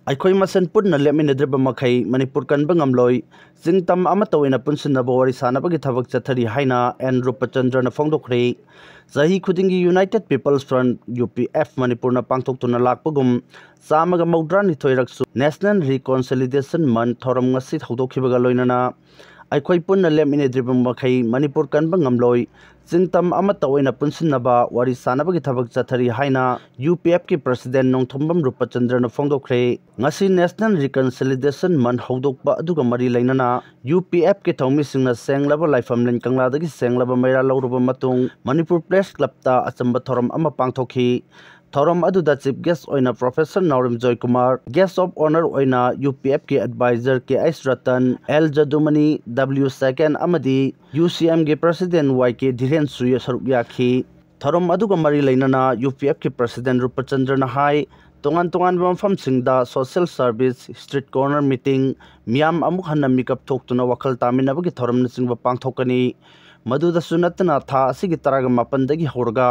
ꯑꯩꯈꯣꯏ ꯃꯁꯦꯟ ꯄꯨꯟꯅ ꯂꯦꯞꯃꯤꯟꯅꯗ꯭ꯔꯤꯕ ꯃꯈꯩ ꯃꯅꯤꯄꯨꯔ ꯀꯟꯕ ꯉꯝꯂꯣꯏ꯫ ꯆꯤꯡ ꯇꯝ ꯑꯃꯠꯇ ꯑꯣꯏꯅ ꯄꯨꯟꯁꯤꯟꯅꯕ ꯋꯥꯔꯤ ꯁꯥꯟꯅꯕꯒꯤ ꯊꯕꯛ ꯆꯠꯊꯔꯤ ꯍꯥꯏꯅ ꯑꯦꯟ ꯔꯨꯄꯆꯟꯗ꯭ꯔꯅ ꯐꯣꯡꯗꯣꯛꯈ꯭ꯔꯦ꯫ ꯆꯍꯤ ꯈꯨꯗꯤꯡꯒꯤ United People's Front, U P F, ꯃꯅꯤꯄꯨꯔꯅ ꯄꯥꯡꯊꯣꯛꯇꯨꯅ ꯂꯥꯛꯄꯒꯨꯝ ꯆꯥꯝꯃꯒ ꯃꯧꯗ꯭ꯔꯥꯅꯤꯊꯣꯏꯔꯛꯁꯨ National Reconciliation Month ꯊꯧꯔꯝ ꯉꯁꯤ ꯍꯧꯗꯣꯛꯈꯤꯕꯒ ꯂꯣꯏꯅꯅ ꯑꯩꯈꯣꯏ ꯄꯨꯟꯅ ꯂꯦꯞꯃꯤꯟꯅꯗ꯭ꯔꯤꯕ ꯃꯈꯩ ꯃꯅꯤꯄꯨꯔ ꯀꯟꯕ ꯉꯝꯂꯣꯏ꯫ ꯆꯤꯡ ꯇꯝ ꯑꯃꯠꯇ ꯑꯣꯏꯅ ꯄꯨꯟꯁꯤꯟꯅꯕ ꯋꯥꯔꯤ ꯁꯥꯟꯅꯕꯒꯤ ꯊꯕꯛ ꯆꯠꯊꯔꯤ ꯍꯥꯏꯅ U P F ꯀꯤ president ꯅꯣꯡꯊꯣꯝꯕꯝ ꯔꯨꯄꯆꯟꯗ꯭ꯔꯅ ꯐꯣꯡꯗꯣꯛꯈ꯭ꯔꯦ꯫ ꯉꯁꯤ National Reconciliation Month ꯍꯧꯗꯣꯛꯄ ꯑꯗꯨꯒ ꯃꯔꯤ ꯂꯩꯅꯅ U P F ꯀꯤ ꯊꯧꯃꯤꯁꯤꯡꯅ ꯁꯦꯡꯂꯕ ꯂꯥꯏꯐꯝꯂꯦꯟ ꯀꯪꯂꯥꯗꯒꯤ ꯁꯦꯡꯂꯕ ꯃꯩꯔꯥ ꯂꯧꯔꯕ ꯃꯇꯨꯡ ꯃꯅꯤꯄꯨꯔ Press Club ꯇ ꯑꯆꯝꯕ ꯊꯧꯔꯝ ꯑꯃ ꯄꯥꯡꯊꯣꯛꯈꯤ꯫ ꯊꯧꯔꯝ ꯑꯗꯨꯗ chief guest ꯑꯣꯏꯅ Professor Naorem Joykumar, guest of honour ꯑꯣꯏꯅ U P F ꯀꯤ advisor K H Ratan, L ꯖꯗꯨꯃꯅꯤ, W ꯁꯦꯀꯦꯟ ꯑꯃꯗꯤ U C M ꯒꯤ president Y K ꯙꯤꯔꯦꯟꯁꯨ ꯁꯔꯨꯛ ꯌꯥꯈꯤ꯫ ꯊꯧꯔꯝ ꯑꯗꯨꯒ ꯃꯔꯤ ꯂꯩꯅꯅ U P F ꯀꯤ president ꯔꯨꯄꯆꯟꯗ꯭ꯔꯅ ꯍꯥꯏ, ꯇꯣꯉꯥꯟ ꯇꯣꯉꯥꯟꯕ ꯃꯐꯝꯁꯤꯡꯗ social service, street corner meeting, ꯃꯤꯌꯥꯝ ꯑꯃꯨꯛ ꯍꯟꯅ ꯃꯤꯀꯞ ꯊꯣꯛꯇꯨꯅ ꯋꯥꯈꯜ ꯇꯥꯃꯤꯟꯅꯕꯒꯤ ꯊꯧꯔꯝꯅꯆꯤꯡꯕ ꯄꯥꯡꯊꯣꯛꯀꯅꯤ꯫ ꯃꯗꯨꯗꯁꯨ ꯅꯠꯇꯅ ꯊꯥ ꯑꯁꯤꯒꯤ ꯇꯔꯥꯒ ꯃꯥꯄꯟꯗꯒꯤ ꯍꯧꯔꯒ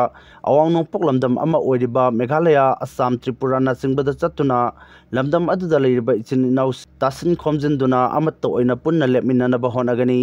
ꯑꯋꯥꯡ ꯅꯣꯡꯄꯣꯛ ꯂꯝꯗꯝ ꯑꯃ ꯑꯣꯏꯔꯤꯕ ꯃꯦꯘꯥꯂꯌꯥ, ꯑꯁꯥꯝ, ꯇ꯭ꯔꯤꯄꯨꯔꯥꯅꯆꯤꯡꯕꯗ ꯆꯠꯇꯨꯅ ꯂꯝꯗꯝ ꯑꯗꯨꯗ ꯂꯩꯔꯤꯕ ꯏꯆꯤꯟ ꯏꯅꯥꯎ ꯇꯥꯁꯤꯟ ꯈꯣꯝꯖꯤꯟꯗꯨꯅ ꯑꯃꯠꯇ ꯑꯣꯏꯅ ꯄꯨꯟꯅ ꯂꯦꯞꯃꯤꯟꯅꯅꯕ ꯍꯣꯠꯅꯒꯅꯤ꯫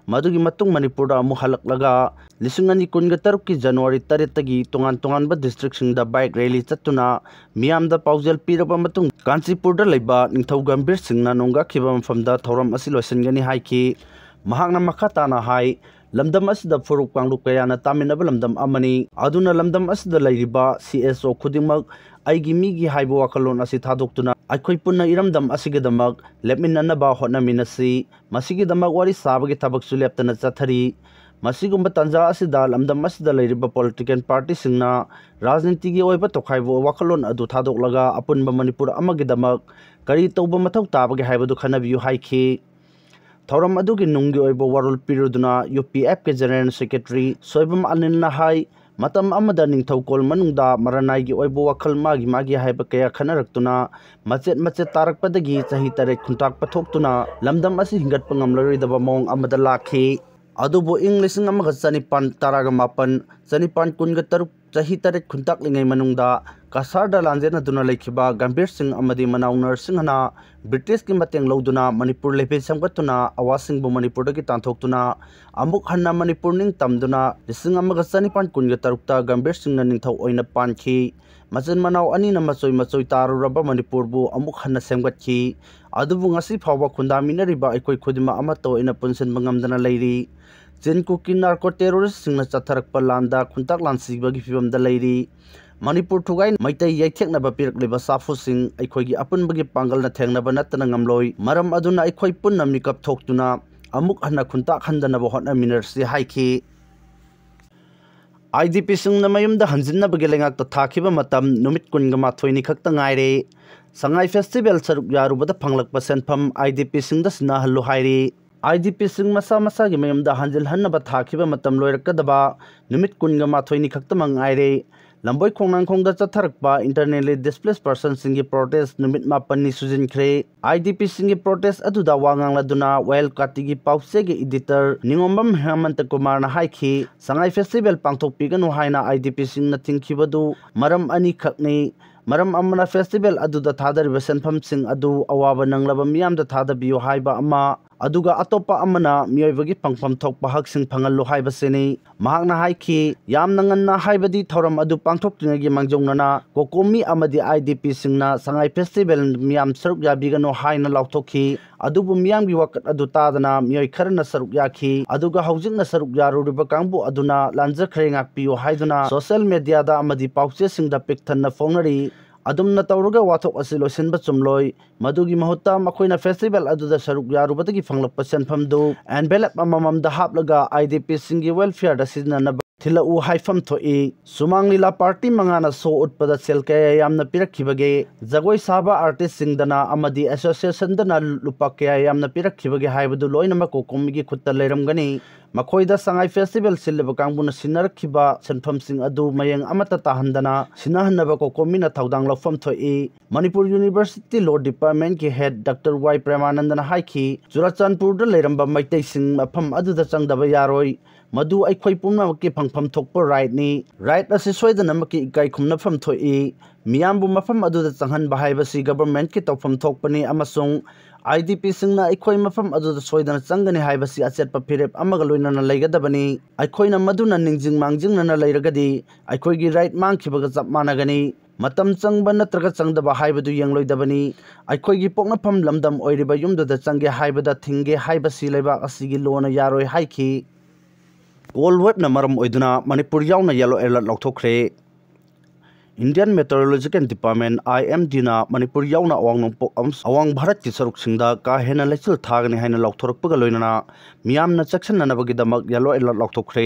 ꯃꯗꯨꯒꯤ ꯃꯇꯨꯡ ꯃꯅꯤꯄꯨꯔꯗ ꯑꯃꯨꯛ ꯍꯜꯂꯛꯂꯒ ꯂꯤꯁꯤꯡ ꯑꯅꯤ ꯀꯨꯟꯒ ꯇꯔꯨꯛꯀꯤ ꯖꯅꯋꯥꯔꯤ ꯇꯔꯦꯠꯇꯒꯤ ꯇꯣꯉꯥꯟ ꯇꯣꯉꯥꯟꯕ districtꯁꯤꯡꯗ bike rally ꯆꯠꯇꯨꯅ ꯃꯤꯌꯥꯝꯗ ꯄꯥꯎꯖꯦꯜ ꯄꯤꯔꯕ ꯃꯇꯨꯡ ꯀꯥꯟꯆꯤꯄꯨꯔꯗ ꯂꯩꯕ ꯅꯤꯡꯊꯧ ꯒꯝꯚꯤꯔ ꯁꯤꯡꯅ ꯅꯣꯡꯒꯥꯈꯤꯕ ꯃꯐꯝꯗ ꯊꯧꯔꯝ ꯑꯁꯤ ꯂꯣꯏꯁꯤꯟꯒꯅꯤ ꯍꯥꯏꯈꯤ꯫ ꯃꯍꯥꯛꯅ ꯃꯈꯥ ꯇꯥꯅ ꯍꯥꯏ, ꯂꯝꯗꯝ ꯑꯁꯤꯗ ꯐꯨꯔꯨꯞ ꯀꯥꯡꯂꯨꯞ ꯀꯌꯥꯅ ꯇꯥꯃꯤꯟꯅꯕ ꯂꯝꯗꯝ ꯑꯃꯅꯤ꯫ ꯑꯗꯨꯅ ꯂꯝꯗꯝ ꯑꯁꯤꯗ ꯂꯩꯔꯤꯕ C S O ꯈꯨꯗꯤꯡꯃꯛ ꯑꯩꯒꯤ ꯃꯤꯒꯤ ꯍꯥꯏꯕ ꯋꯥꯈꯜꯂꯣꯟ ꯑꯁꯤ ꯊꯥꯗꯣꯛꯇꯨꯅ ꯑꯩꯈꯣꯏ ꯄꯨꯟꯅ ꯏꯔꯝꯗꯝ ꯑꯁꯤꯒꯤꯗꯃꯛ ꯂꯦꯞꯃꯤꯟꯅꯅꯕ ꯍꯣꯠꯅꯃꯤꯟꯅꯁꯤ꯫ ꯃꯁꯤꯒꯤꯗꯃꯛ ꯋꯥꯔꯤ ꯁꯥꯕꯒꯤ ꯊꯕꯛꯁꯨ ꯂꯦꯞꯇꯅ ꯆꯠꯊꯔꯤ꯫ ꯃꯁꯤꯒꯨꯝꯕ ꯇꯥꯟꯖꯥ ꯑꯁꯤꯗ ꯂꯝꯗꯝ ꯑꯁꯤꯗ ꯂꯩꯔꯤꯕ political partyꯁꯤꯡꯅ ꯔꯥꯖꯅꯤꯇꯤꯒꯤ ꯑꯣꯏꯕ ꯇꯣꯈꯥꯏꯕ ꯋꯥꯈꯜꯂꯣꯟ ꯑꯗꯨ ꯊꯥꯗꯣꯛꯂꯒ ꯑꯄꯨꯟꯕ ꯃꯅꯤꯄꯨꯔ ꯑꯃꯒꯤꯗꯃꯛ ꯀꯔꯤ ꯇꯧꯕ ꯃꯊꯧ ꯇꯥꯕꯒꯦ ꯍꯥꯏꯕꯗꯨ ꯈꯟꯅꯕꯤꯌꯨ ꯍꯥꯏꯈꯤ꯫ ꯊꯧꯔꯝ ꯑꯗꯨꯒꯤ ꯅꯨꯡꯒꯤ ꯑꯣꯏꯕ ꯋꯥꯔꯣꯜ ꯄꯤꯔꯗꯨꯅ UPFꯀꯤ General Secretary ꯁꯣꯏꯕꯝ ꯑꯅꯤꯜꯅ ꯍꯥꯏ, ꯃꯇꯝ ꯑꯃꯗ ꯅꯤꯡꯊꯧꯀꯣꯜ ꯃꯅꯨꯡꯗ ꯃꯔꯅꯥꯏꯒꯤ ꯑꯣꯏꯕ ꯋꯥꯈꯜ ꯃꯥꯒꯤ ꯃꯥꯒꯤ ꯍꯥꯏꯕ ꯀꯌꯥ ꯈꯟꯅꯔꯛꯇꯨꯅ ꯃꯆꯦꯠ ꯃꯆꯦꯠ ꯇꯥꯔꯛꯄꯗꯒꯤ ꯆꯍꯤ ꯇꯔꯦꯠ ꯈꯨꯟꯇꯥꯛꯄ ꯊꯣꯛꯇꯨꯅ ꯂꯝꯗꯝ ꯑꯁꯤ ꯍꯤꯡꯒꯠꯄ ꯉꯝꯂꯔꯣꯏꯗꯕ ꯃꯑꯣꯡ ꯑꯃꯗ ꯂꯥꯛꯈꯤ꯫ ꯑꯗꯨꯕꯨ ꯏꯪ ꯂꯤꯁꯤꯡ ꯑꯃꯒ ꯆꯅꯤꯄꯥꯟ ꯇꯔꯥꯒ ꯃꯥꯄꯟ, ꯆꯅꯤꯄꯥꯟ ꯀꯨꯟꯒ ꯇꯔꯨꯛ, ꯆꯍꯤ ꯇꯔꯦꯠ ꯈꯨꯟꯇꯥꯛꯂꯤꯉꯩ ꯃꯅꯨꯡꯗ ꯀꯁꯥꯔꯗ ꯂꯥꯟꯖꯦꯟꯅꯗꯨꯅ ꯂꯩꯈꯤꯕ ꯒꯝꯚꯤꯔ ꯁꯤꯡ ꯑꯃꯗꯤ ꯃꯅꯥꯎ ꯅꯔꯁꯤꯡꯍꯅ ꯕ꯭ꯔꯤꯇꯤꯁꯀꯤ ꯃꯇꯦꯡ ꯂꯧꯗꯨꯅ ꯃꯅꯤꯄꯨꯔ ꯂꯩꯕꯦꯟ ꯁꯦꯝꯒꯠꯇꯨꯅ ꯑꯋꯥꯁꯤꯡꯕꯨ ꯃꯅꯤꯄꯨꯔꯗꯒꯤ ꯇꯥꯟꯊꯣꯛꯇꯨꯅ ꯑꯃꯨꯛ ꯍꯟꯅ ꯃꯅꯤꯄꯨꯔ ꯅꯤꯡꯇꯝꯗꯨꯅ ꯂꯤꯁꯤꯡ ꯑꯃꯒ ꯆꯅꯤꯄꯥꯟ ꯀꯨꯟꯒ ꯇꯔꯨꯛꯇ ꯒꯝꯚꯤꯔ ꯁꯤꯡꯅ ꯅꯤꯡꯊꯧ ꯑꯣꯏꯅ ꯄꯥꯟꯈꯤ꯫ ꯃꯆꯤꯟ ꯃꯅꯥꯎ ꯑꯅꯤꯅ ꯃꯆꯣꯏ ꯃꯆꯣꯏ ꯇꯥꯔꯨꯔꯕ ꯃꯅꯤꯄꯨꯔꯕꯨ ꯑꯃꯨꯛ ꯍꯟꯅ ꯁꯦꯝꯒꯠꯈꯤ꯫ ꯑꯗꯨꯕꯨ ꯉꯁꯤ ꯐꯥꯎꯕ ꯈꯨꯟꯗꯥꯃꯤꯟꯅꯔꯤꯕ ꯑꯩꯈꯣꯏ ꯈꯨꯗꯤꯡꯃꯛ ꯑꯃꯠꯇ ꯑꯣꯏꯅ ꯄꯨꯟꯁꯤꯟꯕ ꯉꯝꯗꯅ ꯂꯩꯔꯤ꯫ ꯆꯤꯟ ꯀꯨꯀꯤ narco terroristꯁꯤꯡꯅ ꯆꯠꯊꯔꯛꯄ ꯂꯥꯟꯗ ꯈꯨꯟꯇꯥꯛ ꯂꯥꯟꯁꯤꯕꯒꯤ ꯐꯤꯕꯝꯗ ꯂꯩꯔꯤ꯫ ꯃꯅꯤꯄꯨꯔ ꯊꯨꯒꯥꯏ ꯃꯩꯇꯩ ꯌꯩꯊꯦꯛꯅꯕ ꯄꯤꯔꯛꯂꯤꯕ ꯁꯥꯐꯨꯁꯤꯡ ꯑꯩꯈꯣꯏꯒꯤ ꯑꯄꯨꯟꯕꯒꯤ ꯄꯥꯡꯒꯜꯅ ꯊꯦꯡꯅꯕ ꯅꯠꯇꯅ ꯉꯝꯂꯣꯏ꯫ ꯃꯔꯝ ꯑꯗꯨꯅ ꯑꯩꯈꯣꯏ ꯄꯨꯟꯅ ꯃꯤꯀꯞ ꯊꯣꯛꯇꯨꯅ ꯑꯃꯨꯛ ꯍꯟꯅ ꯈꯨꯟꯇꯥꯛ ꯍꯟꯗꯅꯕ ꯍꯣꯠꯅꯃꯤꯟꯅꯔꯁꯤ ꯍꯥꯏꯈꯤ꯫ IDPꯁꯤꯡꯅ ꯃꯌꯨꯝꯗ ꯍꯟꯖꯤꯟꯅꯕꯒꯤ ꯂꯩꯉꯥꯛꯇ ꯊꯥꯈꯤꯕ ꯃꯇꯝ ꯅꯨꯃꯤꯠ ꯀꯨꯟꯒ ꯃꯥꯊꯣꯏꯅꯤ ꯈꯛꯇ ꯉꯥꯏꯔꯦ꯫ ꯁꯉꯥꯏ festival ꯁꯔꯨꯛ ꯌꯥꯔꯨꯕꯗ ꯐꯪꯂꯛꯄ ꯁꯦꯟꯐꯝ IDPꯁꯤꯡꯗ ꯁꯤꯟꯅꯍꯜꯂꯨ ꯍꯥꯏꯔꯤ꯫ IDPꯁꯤꯡ ꯃꯁꯥ ꯃꯁꯥꯒꯤ ꯃꯌꯨꯝꯗ ꯍꯟꯖꯤꯜꯍꯟꯅꯕ ꯊꯥꯈꯤꯕ ꯃꯇꯝ ꯂꯣꯏꯔꯛꯀꯗꯕ ꯅꯨꯃꯤꯠ ꯀꯨꯟꯒ ꯃꯥꯊꯣꯏꯅꯤ ꯈꯛꯇꯃꯛ ꯉꯥꯏꯔꯦ꯫ ꯂꯝꯕꯣꯏ ꯈꯣꯡꯅꯥꯡꯈꯣꯡꯗ ꯆꯠꯊꯔꯛꯄ internally displaced personꯁꯤꯡꯒꯤ protest ꯅꯨꯃꯤꯠ ꯃꯥꯄꯟꯅꯤ ꯁꯨꯖꯤꯟꯈ꯭ꯔꯦ꯫ IDPꯁꯤꯡꯒꯤ protest ꯑꯗꯨꯗ ꯋꯥ ꯉꯥꯡꯂꯗꯨꯅ ꯋꯥꯌꯦꯜ ꯀꯥꯇꯤꯒꯤ ꯄꯥꯎꯆꯦꯒꯤ editor ꯅꯤꯉꯣꯝꯕꯝ ꯍꯦꯃꯟꯇ ꯀꯨꯃꯥꯔꯅ ꯍꯥꯏꯈꯤ, ꯁꯉꯥꯏ festival ꯄꯥꯡꯊꯣꯛꯄꯤꯒꯅꯨ ꯍꯥꯏꯅ IDPꯁꯤꯡꯅ ꯊꯤꯡꯈꯤꯕꯗꯨ ꯃꯔꯝ ꯑꯅꯤꯈꯛꯅꯤ꯫ ꯃꯔꯝ ꯑꯃꯅ festival ꯑꯗꯨꯗ ꯊꯥꯗꯔꯤꯕ ꯁꯦꯟꯐꯝꯁꯤꯡ ꯑꯗꯨ ꯑꯋꯥꯕ ꯅꯪꯂꯕ ꯃꯤꯌꯥꯝꯗ ꯊꯥꯗꯕꯤꯌꯨ ꯍꯥꯏꯕ ꯑꯃ, ꯑꯗꯨꯒ ꯑꯇꯣꯞꯄ ꯑꯃꯅ ꯃꯤꯑꯣꯏꯕꯒꯤ ꯐꯪꯐꯝ ꯊꯣꯛꯄ ꯍꯛꯁꯤꯡ ꯐꯪꯍꯜꯂꯨ ꯍꯥꯏꯕꯁꯤꯅꯤ꯫ ꯃꯍꯥꯛꯅ ꯍꯥꯏꯈꯤ, ꯌꯥꯝꯅ ꯉꯟꯅ ꯍꯥꯏꯕꯗꯤ ꯊꯧꯔꯝ ꯑꯗꯨ ꯄꯥꯡꯊꯣꯛꯇ꯭ꯔꯤꯉꯩꯒꯤ ꯃꯥꯡꯖꯧꯅꯅ ꯀꯣꯀꯣꯃꯤ ꯑꯃꯗꯤ ꯑꯥꯏ ꯗꯤ ꯄꯤꯁꯤꯡꯅ ꯁꯉꯥꯏ ꯐꯦꯁꯇꯤꯚꯦꯜ ꯃꯤꯌꯥꯝ ꯁꯔꯨꯛ ꯌꯥꯕꯤꯒꯅꯨ ꯍꯥꯏꯅ ꯂꯥꯎꯊꯣꯛꯈꯤ꯫ ꯑꯗꯨꯕꯨ ꯃꯤꯌꯥꯝꯒꯤ ꯋꯥꯀꯠ ꯑꯗꯨ ꯇꯥꯗꯅ ꯃꯤꯑꯣꯏ ꯈꯔꯅ ꯁꯔꯨꯛ ꯌꯥꯈꯤ꯫ ꯑꯗꯨꯒ ꯍꯧꯖꯤꯛꯅ ꯁꯔꯨꯛ ꯌꯥꯔꯨꯔꯤꯕ ꯀꯥꯡꯕꯨ ꯑꯗꯨꯅ ꯂꯥꯟꯖꯈ꯭ꯔꯦ, ꯉꯥꯛꯄꯤꯌꯨ ꯍꯥꯏꯗꯨꯅ ꯁꯣꯁꯤꯌꯦꯜ ꯃꯦꯗꯤꯌꯥꯗ ꯑꯃꯗꯤ ꯄꯥꯎꯆꯦꯁꯤꯡꯗ ꯄꯤꯛ ꯊꯟꯅ ꯐꯣꯡꯅꯔꯤ꯫ ꯑꯗꯨꯝꯅ ꯇꯧꯔꯒ ꯋꯥꯊꯣꯛ ꯑꯁꯤ ꯂꯣꯏꯁꯤꯟꯕ ꯆꯨꯝꯂꯣꯏ꯫ ꯃꯗꯨꯒꯤ ꯃꯍꯨꯠꯇ ꯃꯈꯣꯏꯅ ꯐꯦꯁꯇꯤꯚꯦꯜ ꯑꯗꯨꯗ ꯁꯔꯨꯛ ꯌꯥꯔꯨꯕꯗꯒꯤ ꯐꯪꯂꯛꯄ ꯁꯦꯟꯐꯝꯗꯨ ꯑꯦꯟꯚꯦꯂꯞ ꯑꯃꯃꯝꯗ ꯍꯥꯞꯂꯒ ꯑꯥꯏ ꯗꯤ ꯄꯤꯁꯤꯡꯒꯤ ꯋꯦꯜꯐꯤꯌꯔꯗ ꯁꯤꯖꯤꯟꯅꯅꯕ ꯊꯤꯜꯂꯛꯎ ꯍꯥꯏꯐꯝ ꯊꯣꯛꯏ꯫ ꯁꯨꯃꯥꯡ ꯂꯤꯂꯥ ꯄꯥꯔꯇꯤ ꯃꯉꯥꯅ ꯁꯣ ꯎꯠꯄꯗ ꯁꯦꯜ ꯀꯌꯥ ꯌꯥꯝꯅ ꯄꯤꯔꯛꯈꯤꯕꯒꯦ? ꯖꯒꯣꯏ ꯁꯥꯕ ꯑꯥꯔꯇꯤꯁꯁꯤꯡꯗꯅ ꯑꯃꯗꯤ ꯑꯦꯁꯣꯁꯤꯌꯦꯁꯟꯗꯅ ꯂꯨꯄꯥ ꯀꯌꯥ ꯌꯥꯝꯅ ꯄꯤꯔꯛꯈꯤꯕꯒꯦ ꯍꯥꯏꯕꯗꯨ ꯂꯣꯏꯅꯃꯛ ꯀꯣꯀꯣꯃꯤꯒꯤ ꯈꯨꯠꯇ ꯂꯩꯔꯝꯒꯅꯤ꯫ ꯃꯈꯣꯏꯗ ꯁꯉꯥꯏ ꯐꯦꯁꯇꯤꯚꯦꯜ ꯁꯤꯜꯂꯤꯕ ꯀꯥꯡꯕꯨꯅ ꯁꯤꯟꯅꯔꯛꯈꯤꯕ ꯁꯦꯟꯐꯝꯁꯤꯡ ꯑꯗꯨ ꯃꯌꯦꯡ ꯑꯃꯠꯇ ꯇꯥꯍꯟꯗꯅ ꯁꯤꯟꯅꯍꯟꯅꯕ ꯀꯣꯀꯣꯃꯤꯅ ꯊꯧꯗꯥꯡ ꯂꯧꯐꯝ ꯊꯣꯛꯏ꯫ ꯃꯅꯤꯄꯨꯔ ꯌꯨꯅꯤꯚꯔꯁꯤꯇꯤ ꯂꯣ ꯗꯤꯄꯥꯔꯠꯃꯦꯟꯠꯀꯤ ꯍꯦꯗ ꯗꯥꯛꯇꯔ ꯋꯥꯏ ꯄ꯭ꯔꯦꯃꯥꯅꯟꯗꯅ ꯍꯥꯏꯈꯤ, ꯆꯨꯔꯥꯆꯥꯟꯄꯨꯔꯗ ꯂꯩꯔꯝꯕ ꯃꯩꯇꯩꯁꯤꯡ ꯃꯐꯝ ꯑꯗꯨꯗ ꯆꯪꯗꯕ ꯌꯥꯔꯣꯏ꯫ ꯃꯗꯨ ꯑꯩꯈꯣꯏ ꯄꯨꯝꯅꯃꯛꯀꯤ ꯐꯪꯐꯝ ꯊꯣꯛꯄ ꯔꯥꯏꯠꯅꯤ꯫ ꯔꯥꯏꯠ ꯑꯁꯤ ꯁꯣꯏꯗꯅꯃꯛꯀꯤ ꯏꯀꯥꯏ ꯈꯨꯝꯅꯐꯝ ꯊꯣꯛꯏ꯫ ꯃꯤꯌꯥꯝꯕꯨ ꯃꯐꯝ ꯑꯗꯨꯗ ꯆꯪꯍꯟꯕ ꯍꯥꯏꯕꯁꯤ ꯒꯚꯔꯟꯃꯦꯟꯠꯀꯤ ꯇꯧꯐꯝ ꯊꯣꯛꯄꯅꯤ ꯑꯃꯁꯨꯡ ꯑꯥꯏ ꯗꯤ ꯄꯤꯁꯤꯡꯅ ꯑꯩꯈꯣꯏ ꯃꯐꯝ ꯑꯗꯨꯗ ꯁꯣꯏꯗꯅ ꯆꯪꯒꯅꯤ ꯍꯥꯏꯕꯁꯤ ꯑꯆꯦꯠꯄ ꯐꯤꯔꯦꯞ ꯑꯃꯒ ꯂꯣꯏꯅꯅ ꯂꯩꯒꯗꯕꯅꯤ꯫ ꯑꯩꯈꯣꯏꯅ ꯃꯗꯨꯅ ꯅꯤꯡꯁꯤꯡ ꯃꯥꯡꯖꯤꯡꯅꯅ ꯂꯩꯔꯒꯗꯤ ꯑꯩꯈꯣꯏꯒꯤ ꯔꯥꯏꯠ ꯃꯥꯡꯈꯤꯕꯒ ꯆꯞ ꯃꯥꯟꯅꯒꯅꯤ꯫ ꯃꯇꯝ ꯆꯪꯕ ꯅꯠꯇ꯭ꯔꯒ ꯆꯪꯗꯕ ꯍꯥꯏꯕꯗꯨ ꯌꯦꯡꯂꯣꯏꯗꯕꯅꯤ꯫ ꯑꯩꯈꯣꯏꯒꯤ ꯄꯣꯛꯅꯐꯝ ꯂꯝꯗꯝ ꯑꯣꯏꯔꯤꯕ ꯌꯨꯝꯗꯨꯗ ꯆꯪꯒꯦ ꯍꯥꯏꯕꯗ ꯊꯤꯡꯒꯦ ꯍꯥꯏꯕꯁꯤ ꯂꯩꯕꯥꯛ ꯑꯁꯤꯒꯤ ꯂꯣꯅ ꯌꯥꯔꯣꯏ ꯍꯥꯏꯈꯤ꯫ ꯀꯣꯜ ꯋꯦꯕꯅ ꯃꯔꯝ ꯑꯣꯏꯗꯨꯅ ꯃꯅꯤꯄꯨꯔ ꯌꯥꯎꯅ ꯌꯦꯂꯣ ꯑꯦꯂꯔꯠ ꯂꯥꯎꯊꯣꯛꯈ꯭ꯔꯦ꯫ Indian meteorological department, I M ꯗꯤꯅ ꯃꯅꯤꯄꯨꯔ ꯌꯥꯎꯅ ꯑꯋꯥꯡ ꯅꯣꯡꯄꯣꯛ ꯑꯃꯁꯨꯡ ꯑꯋꯥꯡ ꯚꯥꯔꯠꯀꯤ ꯁꯔꯨꯛꯁꯤꯡꯗ ꯀꯥ ꯍꯦꯟꯅ ꯂꯩꯆꯤꯜ ꯊꯥꯒꯅꯤ ꯍꯥꯏꯅ ꯂꯥꯎꯊꯣꯔꯛꯄꯒ ꯂꯣꯏꯅꯅ ꯃꯤꯌꯥꯝꯅ ꯆꯦꯛꯁꯤꯟꯅꯅꯕꯒꯤꯗꯃꯛ ꯌꯦꯂꯣ ꯑꯦꯂꯔꯠ ꯂꯥꯎꯊꯣꯛꯈ꯭ꯔꯦ꯫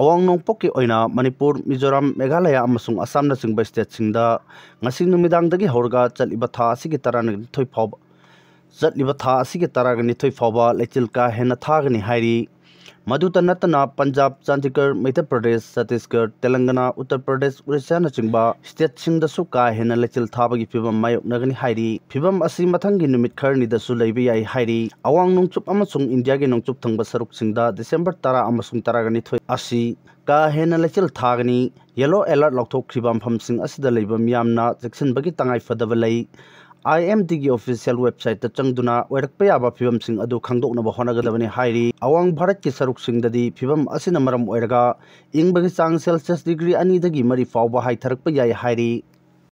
ꯑꯋꯥꯡ ꯅꯣꯡꯄꯣꯛꯀꯤ ꯑꯣꯏꯅ ꯃꯅꯤꯄꯨꯔ, ꯃꯤꯖꯣꯔꯥꯝ, ꯃꯦꯘꯥꯂꯌꯥ ꯑꯃꯁꯨꯡ ꯑꯁꯥꯝꯅꯆꯤꯡꯕ ꯁ꯭ꯇꯦꯠꯁꯤꯡꯗ ꯉꯁꯤ ꯅꯨꯃꯤꯗꯥꯡꯗꯒꯤ ꯍꯧꯔꯒ ꯆꯠꯂꯤꯕ ꯊꯥ ꯑꯁꯤꯒꯤ ꯇꯔꯥꯅꯤꯊꯣꯏ ꯐꯥꯎꯕ, ꯆꯠꯂꯤꯕ ꯊꯥ ꯑꯁꯤꯒꯤ ꯇꯔꯥꯅꯤꯊꯣꯏ ꯐꯥꯎꯕ ꯂꯩꯆꯤꯜ ꯀꯥ ꯍꯦꯟꯅ ꯊꯥꯒꯅꯤ ꯍꯥꯏꯔꯤ꯫ ꯃꯗꯨꯇ ꯅꯠꯇꯅ ꯄꯟꯖꯥꯕ, ꯆꯥꯟꯗꯤꯒꯔ, ꯃꯩꯙ꯭ꯌ ꯄ꯭ꯔꯗꯦꯁ, ꯆꯇꯤꯁꯒꯔ, ꯇꯦꯂꯪꯒꯅꯥ, ꯎꯠꯇꯔ ꯄ꯭ꯔꯗꯦꯁ, ꯎꯔꯤꯁ꯭ꯌꯥꯅꯆꯤꯡꯕ ꯁ꯭ꯇꯦꯠꯁꯤꯡꯗꯁꯨ ꯀꯥ ꯍꯦꯟꯅ ꯂꯩꯆꯤꯜ ꯊꯥꯕꯒꯤ ꯐꯤꯚꯝ ꯃꯥꯌꯣꯛꯅꯒꯅꯤ ꯍꯥꯏꯔꯤ꯫ ꯐꯤꯚꯝ ꯑꯁꯤ ꯃꯊꯪꯒꯤ ꯅꯨꯃꯤꯠ ꯈꯔꯅꯤꯗꯁꯨ ꯂꯩꯕ ꯌꯥꯏ ꯍꯥꯏꯔꯤ꯫ ꯑꯋꯥꯡ ꯅꯣꯡꯆꯨꯞ ꯑꯃꯁꯨꯡ ꯏꯟꯗꯤꯌꯥꯒꯤ ꯅꯣꯡꯆꯨꯞ ꯊꯪꯕ ꯁꯔꯨꯛꯁꯤꯡꯗ ꯗꯤꯁꯦꯝꯕꯔ ꯇꯔꯥ ꯑꯃꯁꯨꯡ ꯇꯔꯥꯅꯤꯊꯣꯏ ꯑꯁꯤ ꯀꯥ ꯍꯦꯟꯅ ꯂꯩꯆꯤꯜ ꯊꯥꯒꯅꯤ꯫ ꯌꯦꯂꯣ ꯑꯦꯂꯔꯠ ꯂꯥꯎꯊꯣꯛꯈ꯭ꯔꯤꯕ ꯃꯐꯝꯁꯤꯡ ꯑꯁꯤꯗ ꯂꯩꯕ ꯃꯤꯌꯥꯝꯅ ꯆꯦꯛꯁꯤꯟꯕꯒꯤ ꯇꯉꯥꯏ ꯐꯗꯕ ꯂꯩ꯫ ꯑꯥꯏ ꯑꯦꯝ ꯗꯤꯒꯤ ꯑꯣꯐꯤꯁꯤꯌꯦꯜ ꯋꯦꯕꯁꯥꯏꯠꯇ ꯆꯪꯗꯨꯅ ꯑꯣꯏꯔꯛꯄ ꯌꯥꯕ ꯐꯤꯕꯝꯁꯤꯡ ꯑꯗꯨ ꯈꯪꯗꯣꯛꯅꯕ ꯍꯣꯠꯅꯒꯗꯕꯅꯤ ꯍꯥꯏꯔꯤ꯫ ꯑꯋꯥꯡ ꯚꯥꯔꯠꯀꯤ ꯁꯔꯨꯛꯁꯤꯡꯗꯗꯤ ꯐꯤꯕꯝ ꯑꯁꯤꯅ ꯃꯔꯝ ꯑꯣꯏꯔꯒ ꯏꯪꯕꯒꯤ ꯆꯥꯡ ꯁꯦꯜꯁꯤꯌꯁ ꯗꯤꯒ꯭ꯔꯤ ꯑꯅꯤꯗꯒꯤ ꯃꯔꯤ ꯐꯥꯎꯕ ꯍꯥꯏꯊꯔꯛꯄ ꯌꯥꯏ ꯍꯥꯏꯔꯤ꯫